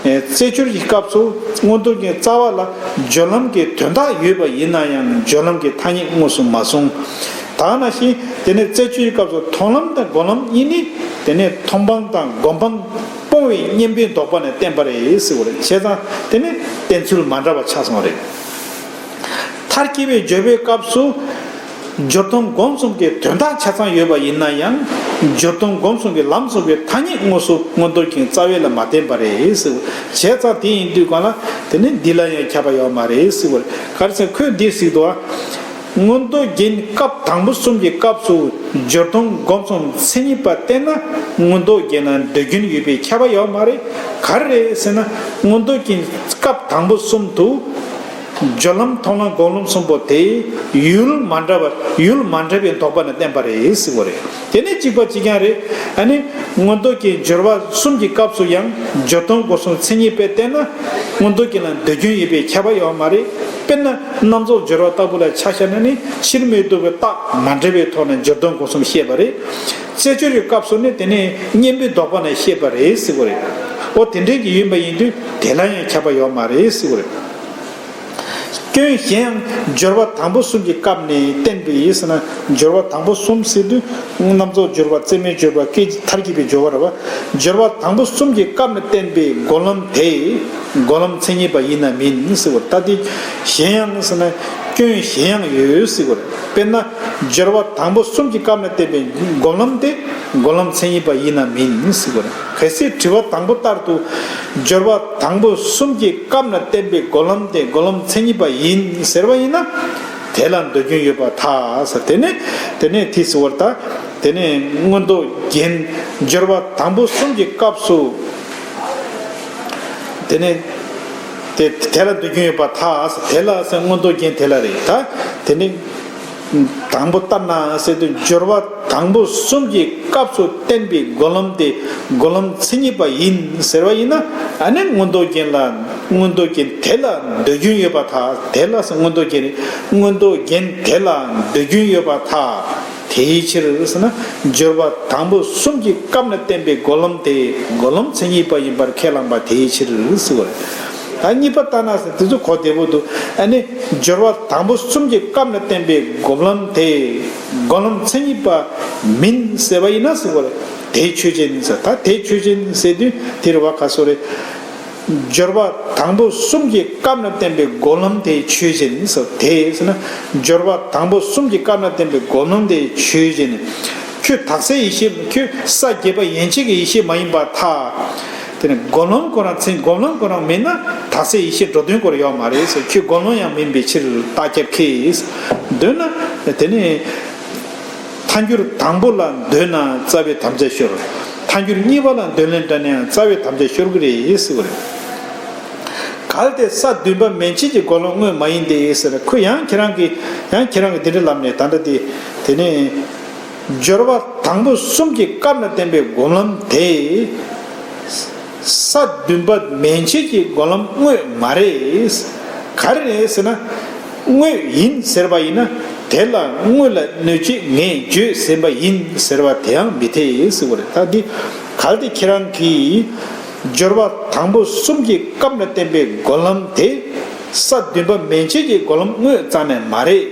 རྩེ་སྦྱོར་གྱི་སྐབས་སུ་མངོན་རྟོགས་རྒྱན་རྩ་བ་ལ་སྦྱོར་ལམ་གྱི་དོན་དག་ཡོད་པ་ཡིན་ན་ཡང་སྦྱོར་ལམ་གྱི་ཐ་སྙད་དངོས་སུ་མ་གསུངས། ད་ག་ནང་བཞིན་དེ་ནས་རྩེ་སྦྱོར་གྱི་སྐབས་སུ་མཐོང་ལམ་དང་སྒོམ་ལམ་གཉིས་ནི་དེ་ནས་མཐོང་སྤང་དང་སྒོམ་སྤང་སྤོང་བའི་གཉེན་པོའི་ལྡོག་པ་ནས་བསྟན་པ་རེད་ཟེར་བ་རེད། བྱས་ཙང་དེ་ནི་བསྟན་ཚུལ་མ་འདྲ་བ་ཆགས་སོང་བ་རེད། མཐར་གྱིས་པའི་སྦྱོར་བའི་སྐབས་སུ། སྦྱོར་མཐོང་སྒོམ་གསུམ་གྱི་དོན་དག་ཆ་ཚང་ཡོད་པ་ཡིན་ན་ཡང་། སྦྱོར་མཐོང་སྒོམ་གསུམ་གྱི་ལམ་གསུམ་གྱི་ཐ་སྙད་དངོས་སུ་མངོན་རྟོགས་རྒྱན་རྩ་བའི་ལ་མ་བསྟན་པ་རེད་ཟེར། བྱས་ཙང་དེ་ཡིན་དུས་གང་ལ་དེ་ནི་འདི་ལ་ཡང་ཁྱབ་པ་ཡོད་མ་རེད་ཟེར་བ་རེད། ག་རེ་ཟེར་ཁོས་འདི་གཟིགས་འདུག་བ། མངོན་རྟོགས་རྒྱན་སྐབས་དང་པོ་གསུམ་གྱི་སྐབས་སུ་སྦྱོར་མཐོང་སྒོམ་གསུམ་མཚན་ཉིད་པ་བསྟན་ན་མངོན་རྟོགས་རྒྱན་ལ་འདོད་རྒྱུན་ཡོད་པས་ཁྱབ་པ་ཡོད་མ་རེད། ག་རེ་རེད་ཟེར་ན། མངོན་རྟོགས་རྒྱན་སྐབས་དང་པོ་གསུམ་དུ། སྦྱོར་ལམ་མཐོང་ལམ་སྒོམ་ལམ་གསུམ་པོ་དེ་ཡུལ་མ་འདྲ་བ་ཡུལ་མ་འདྲ་བའི་ལྡོག་པ་ནས་བསྟན་པ་རེད་ཟེར་བ་རེད། དེ་ནི་གཅིག་པ་གཅིག་རྐྱང་རེད། ཨ་ནི་མངོན་རྟོགས་ཀྱི་སྦྱོར་བ་གསུམ་གྱི་སྐབས་སུ་ཡང་སྦྱོར་མཐོང་སྒོམ་གསུམ་མཚན་ཉིད་པས་བསྟན་ན་མངོན་རྟོགས་ཀྱི་ལམ་འདོད་རྒྱུན་ཡོད་པས་ཁྱབ་པ་ཡོད་མ་རེད། དཔེར་ན་རྣམ་རྫོགས་སྦྱོར་བ་ལྟ་བུ་ལ་ཆ་བཞག་ན་ནི་ཕྱིར་མི་ལྡོག་པའི་རྟགས་མ་འདྲ་བའི་ཐོག་ནས་སྦྱོར་མཐོང་སྒོམ་གསུམ་བཤད་པ་རེད། རྩེ་སྦྱོར་གྱི་སྐབས་སུ་ནི་དེ་ནི་གཉེན་པོའི་ལྡོག་པ་ནས་བཤད་པ་རེད་ཟེར་བ་རེད། འོ་དེ་འདྲའི་གི་ཡིན་པ་ཡིན་དུས་དེ་ལ་ཡང་ཁྱབ་པ་ཡོད་མ་རེད་ཟེར་བ་རེད། སྐྱོན་གཞན་ཡང་སྦྱོར་བ་དང་པོ་གསུམ་གྱི་སྐབས་ནས་བསྟན་པའི་ཡིན་ཟེར་ན། སྦྱོར་བ་དང་པོ་གསུམ་ཟེར་དུས་རྣམ་རྫོགས་སྦྱོར་བ་རྩེ་མོའི་སྦྱོར་བ་སྐད་ཅིག་མཐར་གྱིས་པའི་སྦྱོར་བ་རེད་བ། སྦྱོར་བ་དང་པོ་གསུམ་གྱི་སྐབས་ནས་བསྟན་པའི་སྒོམ་ལམ་དེ་སྒོམ་ལམ་མཚན་ཉིད་པ་ཡིན་ན་མིན་ཟེར་བ་རེད། ད་དེ་གཞན་ཡང་ཟེར་ན་སྐྱོན་གཞན་ཡང་ཡོད་ཟེར་བ་རེད། དཔེར་ན་སྦྱོར་བ་དང་པོ་གསུམ་གྱི་སྐབས་ནས་བསྟན་པའི་སྒོམ་ལམ་དེ་སྒོམ་ལམ་མཚན་ཉིད་པ་ཡིན་ན་མིན་ཟེར་བ་རེད། གལ་སྲིད་དྲི་བ་དང་པོ་ལྟར་དུ་སྦྱོར་བ་དང་པོ་གསུམ་གྱི་སྐབས་ནས་བསྟན་པའི་སྒོམ་ལམ་དེ་སྒོམ་ལམ་མཚན་ཉིད་པ་ཡིན་ཟེར་བ་ཡིན་ན། དེ་ལ་འདོད་རྒྱུན་ཡོད་པར་ཐལ་ཟེར། དེ་ནས་དེ་ནས་དེ་ཟེར་བ་རེད། ད་དེ་ནས་མངོན་རྟོགས་རྒྱན་སྦྱོར་བ་དང་པོ་གསུམ་གྱི་སྐབས་སུ། དེ་ནས་དེ་དེ་ལ་འདོད་རྒྱུན་ཡོད་པར་ཐལ་ཟེར། དེ་ལ་ཟེར་མངོན་རྟོགས་རྒྱན་དེ་ལ་རེད། ད་དེ་ནས་དང་པོ་ལྟར་ན་ཟེར་དུས་སྦྱོར་བ་དང་པོ་གསུམ་གྱི་སྐབས་སུ་བསྟན་པའི་སྒོམ་ལམ་དེ་སྒོམ་ལམ་མཚན་ཉིད་པ་ཡིན་ཟེར་བ་ཡིན་ན། ཨ་ནི་མངོན་རྟོགས་རྒྱན་ལ་མངོན་རྟོགས་རྒྱན་དེ་ལ་འདོད་རྒྱུན་ཡོད་པར་ཐལ། དེ་ལ་ཟེར་མངོན་རྟོགས་རྒྱན་རེད། མངོན་རྟོགས་རྒྱན་དེ་ལ་འདོད་རྒྱུན་ཡོད་པར་ཐལ། དེའི་ཕྱིར་ཟེར་ན། སྦྱོར་བ་དང་པོ་གསུམ་གྱི་སྐབས་ནས་བསྟན་པའི་སྒོམ་ལམ་དེ་སྒོམ་ལམ་མཚན་ཉིད་པ་ཡིན་པར་ཁས་བླངས་པ་དེའི་ཕྱིར་ཟེར་བ་རེད། ད་གཉིས་པ་ལྟར་ན་ཟེར་དེ་ཚོ་གོ་བདེ་པོ་འདུག་ཨ་ནི་སྦྱོར་བ་དང་པོ་གསུམ་གྱི་སྐབས་ནས་བསྟན་པའི་སྒོམ་ལམ་དེ་སྒོམ་ལམ་མཚན་ཉིད་པ་མིན་ཟེར་བ་ཡིན་ན་ཟེར་བ་རེད། དེ་ཆོས་ཅན་ཟེར། ད་དེ་ཆོས་ཅན་ཟེར་དུས་དེ་རེད་བ། ག་སོ་རེད། སྦྱོར་བ་དང་པོ་གསུམ་གྱི་སྐབས་ནས་བསྟན་པའི་སྒོམ་ལམ་དེ་ཆོས་ཅན་ཟེར། དེ་ཟེར་ན་སྦྱོར་བ་དང་པོ་གསུམ་གྱི་སྐབས་ནས་བསྟན་པའི་སྒོམ་ལམ་དེ་ཆོས་ཅན། ཁྱོད་དག་སའི་ཡེ་ཤེས། ཁྱོད་ས་བརྒྱད་པ་ཡན་ཆད་ཀྱི་ཡེ་ཤེས་མ་ཡིན་པར་ཐལ། དེ་ནི་སྒོམ་ལམ་ཁོ་རང་མཚན། སྒོམ་ལམ་ཁོ་རང་མིན་ན་དག་སའི་ཡེ་ཤེས་འགྲོ་དོན་སྐོར་ཡོད་མ་རེད་ཟེར། ཁྱོད་སྒོམ་ལམ་ཡང་མིན་པའི་ཕྱིར་རྟགས་ཁྱབ་ཁེ། འདོད་ན་དེ་ནི། ཐལ་འགྱུར་དང་པོ་ལ་འདོད་ན་རྩ་བའི་དམ་བཅའ་ཤོར། ཐལ་འགྱུར་གཉིས་པ་ལ་འདོད་ལན་འདྲ་ན་ཡང་རྩ་བའི་དམ་བཅའ་ཤོར་གྱི་རེད་ཟེར་བ་རེད། གལ་ཏེ་ས་བདུན་པ་མན་ཆད་ཀྱི་སྒོམ་ལམ་དངོས་མ་ཡིན་ཏེ་ཟེར། ཁོས་ཡང་ཁྱེད་རང་གིས་ཡང་ཁྱེད་རང་གིས་འདི་འདྲ་ལབ་ནས། ད་ལྟ་དེ་དེ་ནས་སྦྱོར་བ་དང་པོ་གསུམ་གྱི་སྐབས་ནས་བསྟན་པའི་སྒོམ་ལམ་དེ། ས་བདུན་པ་མན་ཆད་ཀྱི་སྒོམ་ལམ་དངོས་མ་རེད། ག་རེ་རེད་ཟེར་ན། དངོས་ཡིན་ཟེར་བ་ཡིན་ན། དེ་ལ་དངོས་ལ་གནོད་བྱེད་ངས་བརྗོད་ཟིན་པ་ཡིན་ཟེར་བ་དེའང་མི་འཐད་ཟེར་བ་རེད། ད་འདི་གལ་ཏེ་ཁྱེད་རང་གིས་སྦྱོར་བ་དང་པོ་གསུམ་གྱི་སྐབས་ནས་བསྟན་པའི་སྒོམ་ལམ་དེ་ས་བདུན་པ་མན་ཆད་ཀྱི་སྒོམ་ལམ་དངོས་རྩ་ནས་མ་རེད།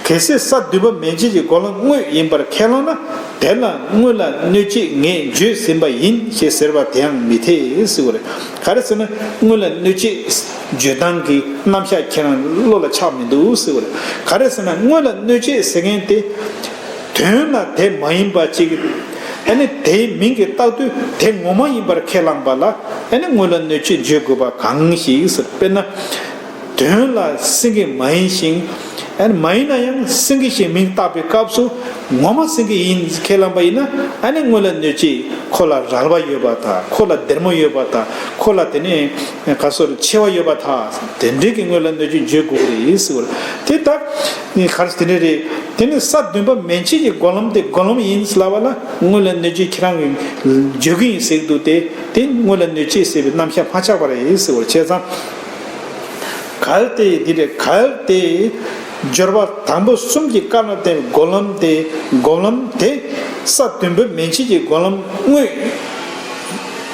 གལ་སྲིད་ས་བདུན་པ་མན་ཆད་ཀྱི་སྒོམ་ལམ་དངོས་ཡིན་པར་ཁས་བླངས་ན། དེ་ལ་དངོས་ལ་གནོད་བྱེད་ངས་བརྗོད་ཟིན་པ་ཡིན་ཞེས་ཟེར་བ་དེའང་མི་འཐད་ཟེར་བ་རེད། ག་རེ་ཟེར་ན་དངོས་ལ་གནོད་བྱེད་བརྗོད་སྟངས་ཀྱི་རྣམ་གཞག་ཁྱེད་རང་བློ་ལ་ཆགས་མི་འདུག་ཟེར་བ་རེད། ག་རེ་ཟེར་ན་དངོས་ལ་གནོད་བྱེད་ཟེར་མཁན་དེ་དོན་ལ་དེ་མ་ཡིན་པ་ཅིག་ཨ་ནི་དེའི་མིང་གིས་བཏགས་དུས་དེ་ངོ་མ་ཡིན་པར་ཁས་བླངས་པ་ལ་ཨ་ནི་སྔོན་ལ་གནོད་བྱེད་བརྗོད་དགོས་པ་གང་ཞིག་ཟེར། དཔེར་ན། དོན་ལ་སེང་གེ་མ་ཡིན་ཞིང་། ཨ་ནི་མ་ཡིན་ན་ཡང་སེང་གེ་ཞེས་མིང་བཏགས་པའི་སྐབས་སུ་ངོ་མ་སེང་གེ་ཡིན་ཁས་བླངས་པ་ཡིན་ན་ཨ་ནི་སྔོན་ལ་གནོད་བྱེད་ཁོ་ལ་རལ་པ་ཡོད་པ་དང་ཁོ་ལ་སྡེར་མོ་ཡོད་པ་དང་ཁོ་ལ་དེ་ནས་ག་སོར་མཆེ་བ་ཡོད་པ་དང་དེ་འདྲའི་གི་སྔོན་ལ་གནོད་བྱེད་བརྗོད་དགོས་ཀྱི་རེད་ཟེར་བ་རེད། དེ་ལྟར་ག་རེ་དེ་འདྲ་རེད། དེ་ནི་ས་བདུན་པ་མན་ཆད་ཀྱི་སྒོ་ལམ་དེ་སྒོ་ལམ་ཡིན་ཟེར་ལབ་པ་ལ་སྔོན་ལ་གནོད་བྱེད་ཁྱེད་རང་གིས་བརྗོད་ཀྱི་ཡིན་ཟེར་གྱི་འདུག་སྟེ་དེ་སྔོན་ལ་གནོད་བྱེད་ཟེར་བའི་རྣམ་གཞག་མ་ཆགས་པ་རེད་ཟེར་བ་རེད། བྱས་ཙང་། གལ་ཏེ་འདི་རེད། གལ་ཏེ་སྦྱོར་བ་དང་པོ་གསུམ་གྱི་སྐབས་ན་བསྟན་པའི་སྒོ་ལམ་དེ་སྒོ་ལམ་དེ་ས་བདུན་པ་མན་ཆད་ཀྱི་སྒོ་ལམ་དངོས་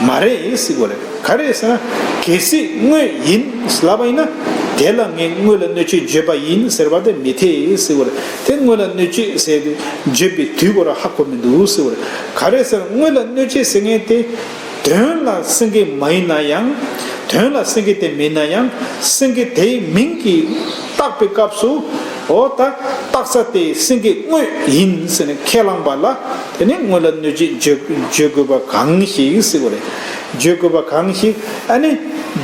མ་རེད་ཟེར་གྱི་རེད། ག་རེ་ཟེར་ན་གལ་སྲིད་དངོས་ཡིན་ལབ་པ་ཡིན་ན་དེ་ལ་ངས་སྔོན་ལ་གནོད་བྱེད་བརྗོད་པ་ཡིན་ཟེར་བ་དེ་མི་འཐད་ཟེར་གྱི་རེད། དེ་སྔོན་ལ་གནོད་བྱེད་ཟེར་དུས་བརྗོད་པའི་དུས་ཁོ་རང་ཧ་གོ་མི་འདུག་ཟེར་གྱི་རེད། ག་རེ་ཟེར་ན་སྔོན་ལ་གནོད་བྱེད་ཟེར་མཁན་དེ། དོན་ལ་སེང་གེ་མ་ཡིན་ན་ཡང་། དོན་ལ་སེང་གེ་དེ་མིན་ན་ཡང་སེང་གེ་དེའི་མིང་གིས་བཏགས་པའི་སྐབས་སུ་འོ་ད་བཏགས་ས་དེ་སེང་གེ་དངོས་ཡིན་ཟེར་ནས་ཁས་བླངས་པ་ལ་དེ་ནི་སྔོན་ལ་གནོད་བྱེད་བརྗོད་བརྗོད་དགོས་པ་གང་ཞིག་ཟེར་བ་རེད། བརྗོད་དགོས་པ་གང་ཞིག་ཨ་ནི་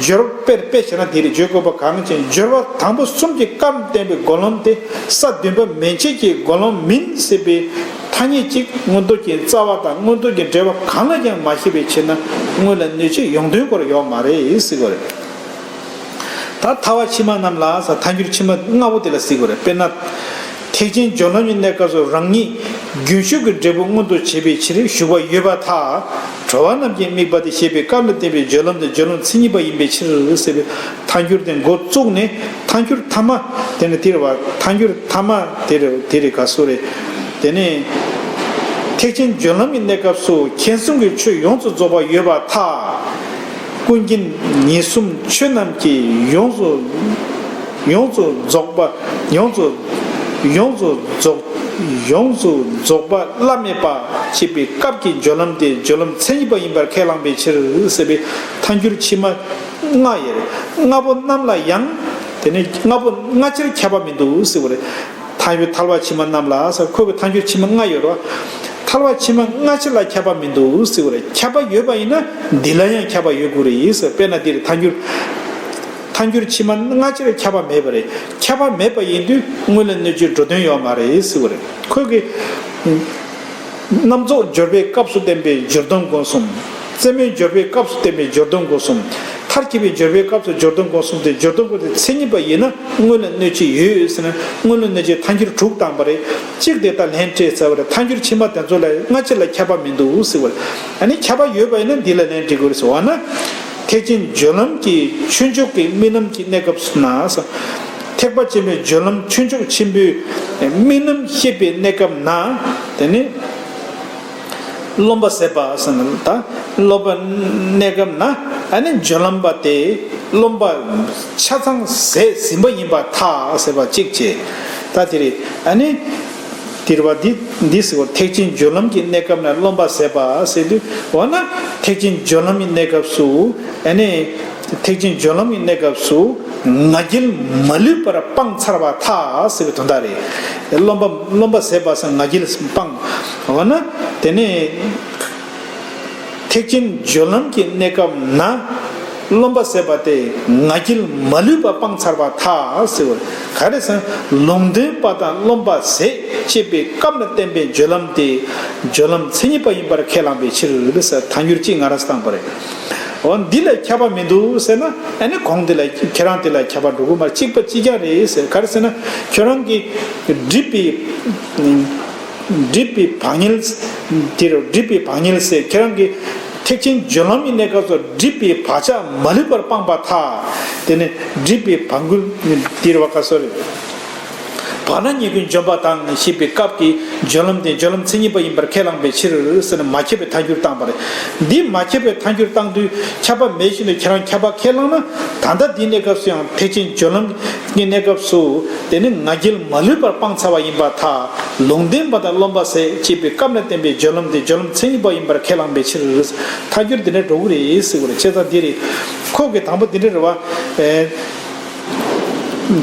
སྦྱོར་དཔེར་དཔེ་བྱས་ན་དེ་རེད། བརྗོད་དགོས་པ་གང་ཞིག་སྦྱོར་བ་དང་པོ་གསུམ་གྱི་སྐབས་བསྟན་པའི་སྒོ་ལམ་དེ་ས་བདུན་པ་མན་ཆད་ཀྱི་སྒོ་ལམ་མིན་ཟེར་བའི། ཐ་སྙད་གཅིག་མངོན་རྟོགས་ཀྱི་རྩ་བ་དང་མངོན་རྟོགས་ཀྱི་འབྲེལ་བ་གང་ལ་ཀྱང་མ་ཤེས་པའི་ཕྱིར་ན་སྔོན་ལ་གནོད་བྱེད་ཡོང་དོན་སྐོར་ཡོད་མ་རེད་ཟེར་གྱི་རེད། ད་ཐར་པ་ཕྱི་མ་རྣམས་ལ་ཟེར་ཐལ་འགྱུར་ཕྱི་མ་ལྔ་པོ་དེ་ལ་ཟེར་གྱི་རེད། དཔེར་ན། ཐེག་ཆེན་སྦྱོར་ལམ་གྱི་གནས་སྐབས་སུ་རང་ཉིད་རྒྱུན་ཞུགས་ཀྱི་འབྲས་བུ་མངོན་དུ་བྱེད་པའི་ཕྱིར་ཞུགས་པ་ཡོད་པར་ཐལ། གྲོལ་བ་རྣམས་ཀྱི་དམིགས་པ་དེ་ཞེས་པའི་སྐབས་ལ་བསྟན་པའི་སྦྱོར་ལམ་དེ་སྦྱོར་ལམ་མཚན་ཉིད་པ་ཡིན་པའི་ཕྱིར་ཟེར་བའི་ཐལ་འགྱུར་དེ་འགོ་བཙུགས་ནས་ཐལ་འགྱུར་ཐ་མ་དེ་ནི་དེ་རེད་བ། ཐལ་འགྱུར་ཐ་མ་དེ་རེད་དེ་རེད་ག་སུ་རེད། དེ་ནས་ཐེག་ཆེན་སྦྱོར་ལམ་གྱི་གནས་སྐབས་སུ་མཁྱེན་གསུམ་གྱི་ཆོས་ཡོངས་སུ་རྫོགས་པ་ཡོད་པར་ཐལ། ཀུན་མཁྱེན་ཉེར་གསུམ་ཆོས་རྣམས་ཀྱི་ཡོངས་སུ་ཡོངས་སུ་རྫོགས་པ་ཡོངས་སུ་ཡོངས་སུ་རྫོགས་ཡོངས་སུ་རྫོགས་པ་བླ་མེད་པ་ཞེས་པའི་སྐབས་ཀྱི་སྦྱོར་ལམ་དེ་སྦྱོར་ལམ་མཚན་ཉིད་པ་ཡིན་པར་ཁས་བླངས་པའི་ཕྱིར་ཟེར་བའི་ཐལ་འགྱུར་ཕྱི་མ་ལྔ་ཡོད་རེད། ལྔ་པོ་རྣམས་ལ་ཡང་དེ་ནི་ལྔ་པོ་སྔ་ཕྱིར་ཁྱབ་པ་མི་འདུག་ཟེར་བ་རེད། ཐལ་འགྱུར་ཐལ་བ་ཕྱི་མ་རྣམས་ལ་ཟེར་ཁོ་བོའི་ཐལ་འགྱུར་ཕྱི་མ་ལྔ་ཡོད་རེད་བ། ཐལ་བ་ཕྱི་མ་སྔ་ཕྱི་ལ་ཁྱབ་པ་མི་འདུག་ཟེར་བ་རེད། ཁྱབ་པ་ཡོད་པ་ཡིན་ན་འདི་ལ་ཡང་ཁྱབ་པ་ཡོད་དགོས་རེད་ཟེར། དཔེར་ན་འདིར་ཐལ་འགྱུར་ཐལ་འགྱུར་ཕྱི་མ་སྔ་ཕྱིར་ཁྱབ་པ་མེད་པ་རེད། ཁྱབ་པ་མེད་པ་ཡིན་དུས་སྔོན་ལ་གནོད་བྱེད་འགྲོ་དོན་ཡོད་མ་རེད་ཟེར་བ་རེད། ཁོས་གི་རྣམ་རྫོགས་སྦྱོར་བའི་སྐབས་སུ་བསྟན་པའི་སྦྱོར་སྡོམ་སྒོ་གསུམ། རྩེ་མོའི་སྦྱོར་བའི་སྐབས་སུ་བསྟན་པའི་སྦྱོར་སྡོམ་སྒོ་གསུམ། མཐར་གྱིས་པའི་སྦྱོར་བའི་སྐབས་སུ་སྦྱོར་སྡོམ་སྒོ་གསུམ་སྟེ་སྦྱོར་སྡོམ་སྒོ་དེ་མཚན་ཉིད་པ་ཡིན་ན་སྔོན་ལ་གནོད་བྱེད་ཡོད་ཟེར་ན་སྔོན་ལ་གནོད་བྱེད་ཐལ་འགྱུར་དྲུག་བཏང་པ་རེད། གཅིག་དེ་ལྟར་ལན་སྤྲད་ཚར་བ་རེད། ཐལ་འགྱུར་ཕྱི་མ་དེ་ཚོ་ལ་སྔ་ཕྱི་ལ་ཁྱབ་པ་མི་འདུག་ཟེར་བ་རེད། ཨ་ནི་ཁྱབ་པ་ཡོད་པ་ཡིན་ན་འདི་ལ་ལན་འབྲི་དགོས་རེད་ཟེར་བ་ན། ཐེག་ཆེན་སྦྱོར་ལམ་གྱི་ཆོས་མཆོག་གི་རྨི་ལམ་གྱི་གནས་སྐབས་སུ་ན། ཐེག་པ་ཆེན་པོའི་སྦྱོར་ལམ་ཆོས་མཆོག་ཆེན་པོའི་རྨི་ལམ་བཤད་པའི་གནས་སྐབས་ན། དེ་ནི། རློམ་པ་ཟད་པ་ཟེར་ན་ད་རློམ་པ་གནས་སྐབས་ན་ཨ་ནི་སྦྱོར་ལམ་པ་དེ་རློམ་པ་ཆ་ཚང་ཟད་ཟིན་པ་ཡིན་པར་ཐལ་ཟེར་བ་གཅིག་བྱས། ད་དེ་རེད། ཨ་ནི་དེ་རེད་བ། འདི་འདི་ཟེར་བ་ཐེག་ཆེན་སྦྱོར་ལམ་གྱི་གནས་སྐབས་ན་རློམ་པ་ཟད་པ་ཟེར་དུས་འོ་ན་ཐེག་ཆེན་སྦྱོར་ལམ་གྱི་གནས་སྐབས་སུ་ཨ་ནི། ཐེག་ཆེན་སྦྱོར་ལམ་གྱི་གནས་སྐབས་སུ་ང་རྒྱལ་མ་ལུས་པར་སྤངས་ཚར་བར་ཐལ་ཟེར་བའི་དོན་དག་རེད། རློམ་པ་རློམ་པ་ཟད་པ་ཟེར་ང་རྒྱལ་སྤངས། འོ་ན་དེ་ནས་ཐེག་ཆེན་སྦྱོར་ལམ་གྱི་གནས་སྐབས་ན་རློམ་པ་ཟད་པ་དེ་ང་རྒྱལ་མ་ལུས་པར་སྤངས་ཚར་བར་ཐལ་ཟེར་བ་ག་རེ་ཟེར་ན་ལུང་སྟོན་པ་དང་རློམ་པ་ཟད་ཅེས་པའི་སྐབས་ལ་བསྟན་པའི་སྦྱོར་ལམ་དེ་སྦྱོར་ལམ་མཚན་ཉིད་པ་ཡིན་པར་ཁས་བླངས་པའི་ཕྱིར་ཟེར་ཐལ་འགྱུར་གཅིག་ང་རང་བཏང་པ་རེད། འོ་འདི་ལ་ཁྱབ་པ་མི་འདུག་ཟེར་ན་ཨ་ནི་གོང་འདི་ལ་ཁྱེད་རང་དེ་ལ་ཁྱབ་པ་འགྲོ་གི་མ་རེད། གཅིག་པ་གཅིག་རྐྱང་རེད་ཟེར། ག་རེ་ཟེར་ན་ཁྱོད་རང་གིས་སྒྲིབ་པའི་སྒྲིབ་པའི་བག་ཉལ་དེ་རུ་སྒྲིབ་པའི་བག་ཉལ་ཟེར་ཁྱེད་རང་གིས་ཐེག་ཆེན་སྦྱོར་ལམ་གྱི་གནས་སྐབས་སུ་སྒྲིབ་པའི་བག་ཆགས་མ་ལུས་པར་སྤངས་པར་ཐལ། དེ་ནས་སྒྲིབ་པའི་བག་འགུལ་དེ་རུ་བ་ག་སོ་རེད། བར་ན་ཉེ་ཀུན་འཇོམས་པ་དང་ཞེས་པའི་སྐབས་ཀྱི་སྦྱོར་ལམ་དེ་སྦྱོར་ལམ་མཚན་ཉིད་པ་ཡིན་པར་ཁས་བླངས་པའི་ཕྱིར་ཟེར་ནས་མ་ཁྱབ་པའི་ཐལ་འགྱུར་བཏང་པ་རེད། འདི་མ་ཁྱབ་པའི་ཐལ་འགྱུར་བཏང་དུས་ཁྱབ་པ་མེད་བཞིན་དུ་ཁྱེད་རང་ཁྱབ་པ་ཁས་བླངས་ན་ད་ལྟ་འདིའི་གནས་སྐབས་སུ་ཡང་ཐེག་ཆེན་སྦྱོར་ལམ་གྱི་གནས་སྐབས་སུ་དེ་ནི་ང་རྒྱལ་མ་ལུས་པར་སྤངས་ཚར་བ་ཡིན་པར་ཐལ། ལུང་སྟོན་པ་དང་རློམ་པ་ཟད་ཅེས་པའི་སྐབས་ན་བསྟན་པའི་སྦྱོར་ལམ་དེ་སྦྱོར་ལམ་མཚན་ཉིད་པ་ཡིན་པར་ཁས་བླངས་པའི་ཕྱིར་ཐལ་འགྱུར་འདི་འདྲ་འགྲོ་གི་རེད་ཟེར་བ་རེད། བྱས་ཙང་འདི་རེད། ཁོག་གི་དང་པོ་འདི་འདྲ་རེད་བ། ཨེ།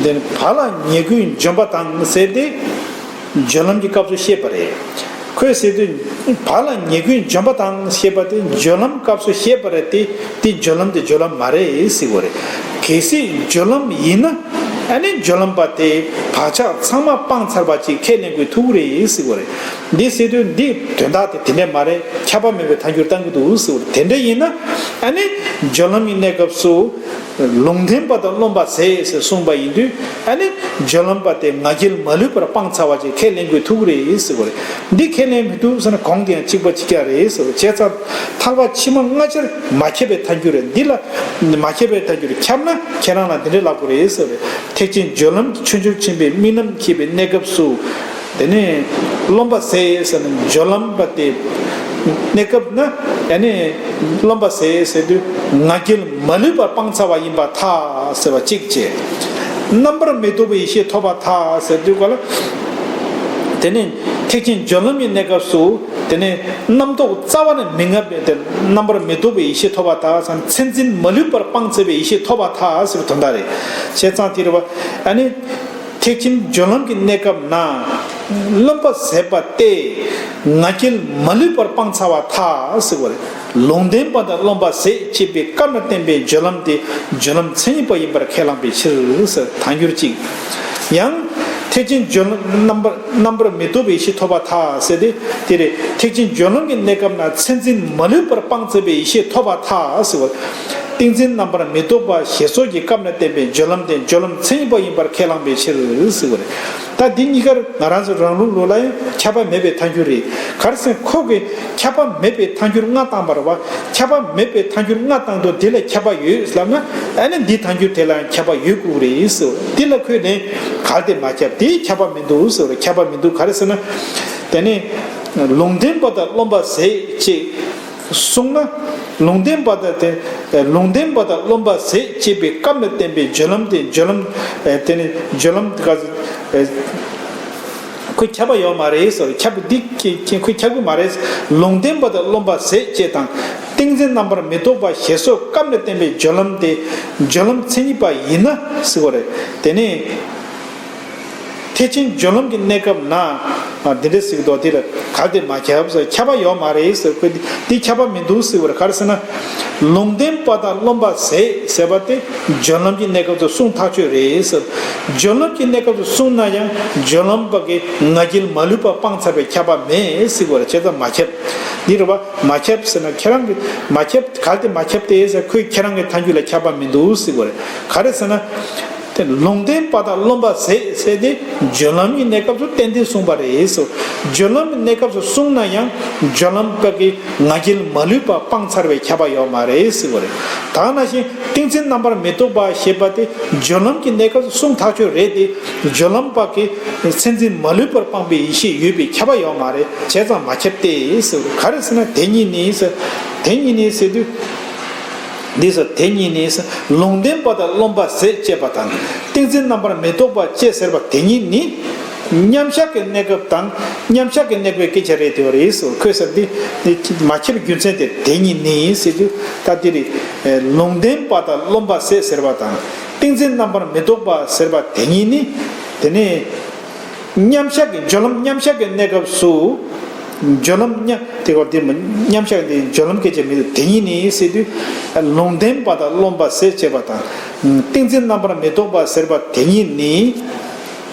འདི་ནི་བར་ལ་ཉེ་ཀུན་འཇོམས་པ་དང་ཟེར་ཏེ། སྦྱོར་ལམ་གྱི་སྐབས་སུ་བཤད་པ་རེད། ཁོས་ཟེར་དུས་བག་ལ་ཉལ་ཁུལ་འཇོམས་པ་དང་ཞེས་པ་དེ་སྦྱོར་ལམ་སྐབས་སུ་བཤད་པ་རེད་དེ། དེ་སྦྱོར་ལམ་དེ་སྦྱོར་ལམ་མ་རེད་ཟེར་བ་རེད། གལ་སྲིད་སྦྱོར་ལམ་ཡིན་ན་ཨ་ནི་སྦྱོར་ལམ་པ་དེ་བག་ཆགས་ཚང་མ་སྤངས་ཚར་བ་ཅིག་ཁས་ལེན་དགོས་ཐུག་གི་རེད་ཟེར་བ་རེད། འདི་ཟེར་དུས་འདི་དོན་དག་དེ་དེ་འདྲས་མ་རེད། ཁྱབ་པ་མེད་པའི་ཐལ་འགྱུར་བཏང་གི་འདུག་ཟེར་བ་རེད། དེ་འདྲ་ཡིན་ན་ཨ་ནི་སྦྱོར་ལམ་གྱི་གནས་སྐབས་སུ། ལུང་འདྲེན་པ་དང་རློམ་པ་ཟད་ཟེར་གསུངས་པ་ཡིན་དུས་ཨ་ནི་སྦྱོར་ལམ་པ་དེ་ང་རྒྱལ་མ་ལུས་པར་སྤངས་ཚར་བ་ཅིག་ཁས་ལེན་དགོས་ཐུག་གི་རེད་ཟེར་བ་རེད། འདི་ཁས་ལེན་མི་ཐུབ་ཟེར་ན་གོང་དེ་ཡང་གཅིག་པ་གཅིག་རྐྱང་རེད་ཟེར་བ་རེད། བྱས་ཙང་ཐར་པ་ཕྱི་མ་ལྔ་ཆར་མ་ཁྱབ་པའི་ཐལ་འགྱུར་རེད། འདི་ལ་མ་ཁྱབ་པའི་ཐལ་འགྱུར་ཁྱབ་ན་ཁྱེད་རང་ལ་འདི་འདྲས་ལབ་དགོས་རེད་ཟེར་བ་རེད། ཐེག་ཆེན་སྦྱོར་ལམ་གྱི་ཆོས་འབྱོར་ཆེན་པོའི་རྨི་ལམ་འཁྱིད་པའི་གནས་སྐབས་སུ། དེ་ནས་རློམ་པ་ཟད་ཟེར་ན་སྦྱོར་ལམ་པ་དེ་གནས་སྐབས་ན་ཡང་ནས་རློམ་པ་ཟད་ཟེར་དུས་ང་རྒྱལ་མ་ལུས་པར་སྤངས་ཚར་བ་ཡིན་པར་ཐལ་ཟེར་བ་གཅིག་བྱས། རྣམ་པར་མི་རྟོག་པའི་ཡེ་ཤེས་ཐོབ་པར་ཐལ་ཟེར་དུས་ག་ལ། དེ་ནས་ཐེག་ཆེན་སྦྱོར་ལམ་གྱི་གནས་སྐབས་སུ་དེ་ནས་རྣམ་རྟོག་རྩ་བ་ནས་མི་མངའ་བའི་དེ་རྣམ་པར་མི་རྟོག་པའི་ཡེ་ཤེས་ཐོབ་པར་ཐལ་ཟེར་ན་མཚན་འཛིན་མ་ལུས་པར་སྤངས་ཚར་བའི་ཡེ་ཤེས་ཐོབ་པར་ཐལ་ཟེར་བའི་དོན་དག་རེད། བྱས་ཙང་དེ་རེད་བ། ཨ་ནི། ཐེག་ཆེན་སྦྱོར་ལམ་གྱི་གནས་སྐབས་ན། རློམ་པ་ཟད་པ་སྟེ། ང་རྒྱལ་མ་ལུས་པར་སྤངས་ཚར་བར་ཐལ་ཟེར་བ་རེད། ལུང་འདྲེན་པ་དང་རློམ་པ་ཟད་ཅེས་པའི་སྐབས་ན་བསྟན་པའི་སྦྱོར་ལམ་དེ་སྦྱོར་ལམ་མཚན་ཉིད་པ་ཡིན་པར་ཁས་བླངས་པའི་ཕྱིར་ཟེར་ཐལ་འགྱུར་གཅིག་ཡང་། ཐེག་ཆེན་སྦྱོར་ལམ་རྣམ་པར་རྣམ་པར་མི་རྟོག་པའི་ཡེ་ཤེས་ཐོབ་པར་ཐལ་ཟེར་ཏེ། དེ་རེད། ཐེག་ཆེན་སྦྱོར་ལམ་གྱི་གནས་སྐབས་ན་མཚན་འཛིན་མ་ལུས་པར་སྤངས་ཚར་བའི་ཡེ་ཤེས་ཐོབ་པར་ཐལ་ཟེར་བ། ཏིང་འཛིན་རྣམ་པར་མི་རྟོག་པ་ཞེས་སོགས་ཀྱི་སྐབས་ན་བསྟན་པའི་སྦྱོར་ལམ་དེ་སྦྱོར་ལམ་མཚན་ཉིད་པ་ཡིན་པར་ཁས་བླངས་པའི་ཕྱིར་ཟེར་བ་རེད། ད་འདི་གཉིས་ཀར་ང་རང་ཚོ་རང་ལུགས་ལུགས་ལ་ཡང་ཁྱབ་པ་མེད་པའི་ཐལ་འགྱུར་རེད། ག་རེ་ཟེར་ན་ཁོ་གིས་ཁྱབ་པ་མེད་པའི་ཐལ་འགྱུར་ལྔ་བཏང་བ་རེད་བ། ཁྱབ་པ་མེད་པའི་ཐལ་འགྱུར་ལྔ་བཏང་དུས་འདི་ལ་ཁྱབ་པ་ཡོད་ལབ་ན་ཨ་ནི་འདི་ཐལ་འགྱུར་དེ་ལ་ཡང་ཁྱབ་པ་ཡོད་དགོས་རེད་ཟེར་བ་རེད། འདི་ལ་ཁོས་ནས་གལ་ཏེ་མ་ཁྱབ་དེ་ཁྱབ་པ་མི་འདུག་ཟེར་བ་རེད། ཁྱབ་པ་མི་འདུག་ག་རེ་ཟེར་ན། དེ་ནས་ལུང་འདྲེན་པ་དང་རློམ་པ་ཟད་ཅེས། གསུངས་ན། ལུང་འདྲེན་པ་དང་དེ། ལུང་འདྲེན་པ་དང་རློམ་པ་ཟད་ཅེས་པའི་སྐབས་ལ་བསྟན་པའི་སྦྱོར་ལམ་དེ་སྦྱོར་ལམ། དེ་ནི་སྦྱོར་ལམ་དེ་ག་ཁོས་ཁྱབ་པ་ཡོད་མ་རེད་ཟེར། ཁྱབ་པ་འདི་ཁྱེད་ཁོས་ཁྱབ་གི་མ་རེད། ལུང་འདྲེན་པ་དང་རློམ་པ་ཟད་ཅེས་དང་། ཏིང་འཛིན་རྣམ་པར་མི་རྟོག་པ་ཞེས་སོགས་སྐབས་ལ་བསྟན་པའི་སྦྱོར་ལམ་དེ་སྦྱོར་ལམ་མཚན་ཉིད་པ་ཡིན་ན་ཟེར་བ་རེད། དེ་ནི། ཐེག་ཆེན་སྦྱོར་ལམ་གྱི་གནས་སྐབས་ན། འདི་འདྲ་ཟེར་གྱི་འདུག་དེ་ལ་གལ་ཏེ་མ་ཁྱབ་ཟེར། ཁྱབ་པ་ཡོད་མ་རེད་ཟེར། ཁོས་འདི་ཁྱབ་པ་མི་འདུག་ཟེར་བར་ག་རེ་ཟེར་ན། ལུང་འདྲེན་པ་དང་རློམ་པ་ཟད་ཟེར་བ་དེ་སྦྱོར་ལམ་གྱི་གནས་སྐབས་སུ་གསུངས་ཐག་ཆོད་རེད་ཟེར། སྦྱོར་ལམ་གྱི་གནས་སྐབས་སུ་གསུངས་ན་ཡང་སྦྱོར་ལམ་པ་གིས་ང་རྒྱལ་མ་ལུས་པ་སྤངས་ཚར་བའི་ཁྱབ་པ་མེད་ཟེར་བར་བྱས་ཙང་མ་ཁྱབ། འདི་རེད་བ། མ་ཁྱབ་ཟེར་ན་ཁྱེད་རང་གིས་མ་ཁྱབ་གལ་ཏེ་མ་ཁྱབ་སྟེ་ཟེར། ཁོས་ཁྱེད་རང་གི་ཐལ་འགྱུར་ལ་ཁྱབ་པ་མི་འདུག་ཟེར་བར་ག་རེ་ཟེར་ན། དེ་ལུང་འདྲེན་པ་དང་རློམ་པ་ཟད་ཟེར་ཏེ་སྦྱོར་ལམ་གྱི་གནས་སྐབས་སུ་ཏན་ཏན་གསུངས་པ་རེད་ཟེར། སྦྱོར་ལམ་གྱི་གནས་སྐབས་སུ་གསུངས་ན་ཡང་སྦྱོར་ལམ་པ་གིས་ང་རྒྱལ་མ་ལུས་པ་སྤངས་ཚར་བའི་ཁྱབ་པ་ཡོད་མ་རེད་ཟེར་བ་རེད། ད་ནང་བཞིན་ཏིང་འཛིན་རྣམ་པར་མི་རྟོག་པ་ཞེས་པ་དེ་སྦྱོར་ལམ་གྱི་གནས་སྐབས་སུ་གསུངས་ཐག་ཆོད་རེད་དེ། སྦྱོར་ལམ་པ་གིས་མཚན་འཛིན་མ་ལུས་པར་སྤངས་པའི་ཡེ་ཤེས་ཡོད་པའི་ཁྱབ་པ་ཡོད་མ་རེད། བྱས་ཙང་མ་ཁྱབ་སྟེ་ཟེར། ག་རེ་ཟེར་ན་དེ་ཉིད་ནི་ཟེར། དེ་ཉིད་ནི་ཟེར་དུས། འདི་ཟེར་དེ་ཉིད་ནི་ཟེར། ལུང་འདྲེན་པ་དང་རློམ་པ་ཟད་ཅེས་པ་དང་། ཏིང་འཛིན་རྣམ་པར་མི་རྟོག་པ་ཅེས་ཟེར་བ་དེ་ཉིད་ནི། མཉམ་གཞག་གི་གནས་སྐབས་དང་མཉམ་གཞག་གི་གནས་པའི་སྐད་ཆ་རེད་དེ་བ་རེད་ཟེར། ཁོས་ཟེར་འདི་མ་ཁྱབ་རྒྱུ་མཚན་དེ་དེ་ཉིད་ནི་ཟེར་དུས་ད་འདི་རེད། ལུང་འདྲེན་པ་དང་རློམ་པ་ཟད་ཟེར་བ་དང་། ཏིང་འཛིན་རྣམ་པར་མི་རྟོག་པ་ཟེར་བ་དེ་ཉིད་ནི། དེ་ནི། མཉམ་གཞག་གི་སྦྱོར་ལམ་མཉམ་གཞག་གི་གནས་སྐབས་སུ། སྦྱོར་ལམ་མཉམ་དེ་སྐབས་དེ་མཉམ་གཞག་དེ་སྦྱོར་ལམ་སྐད་ཆ་མི་འདུག་དེ་ཉིད་ནི་ཟེར་དུས། ལུང་འདྲེན་པ་དང་རློམ་པ་ཟད་ཅེས་པ་དང་། ཏིང་འཛིན་རྣམ་པར་མི་རྟོག་པ་ཟེར་བ་དེ་ཉིད་ནི།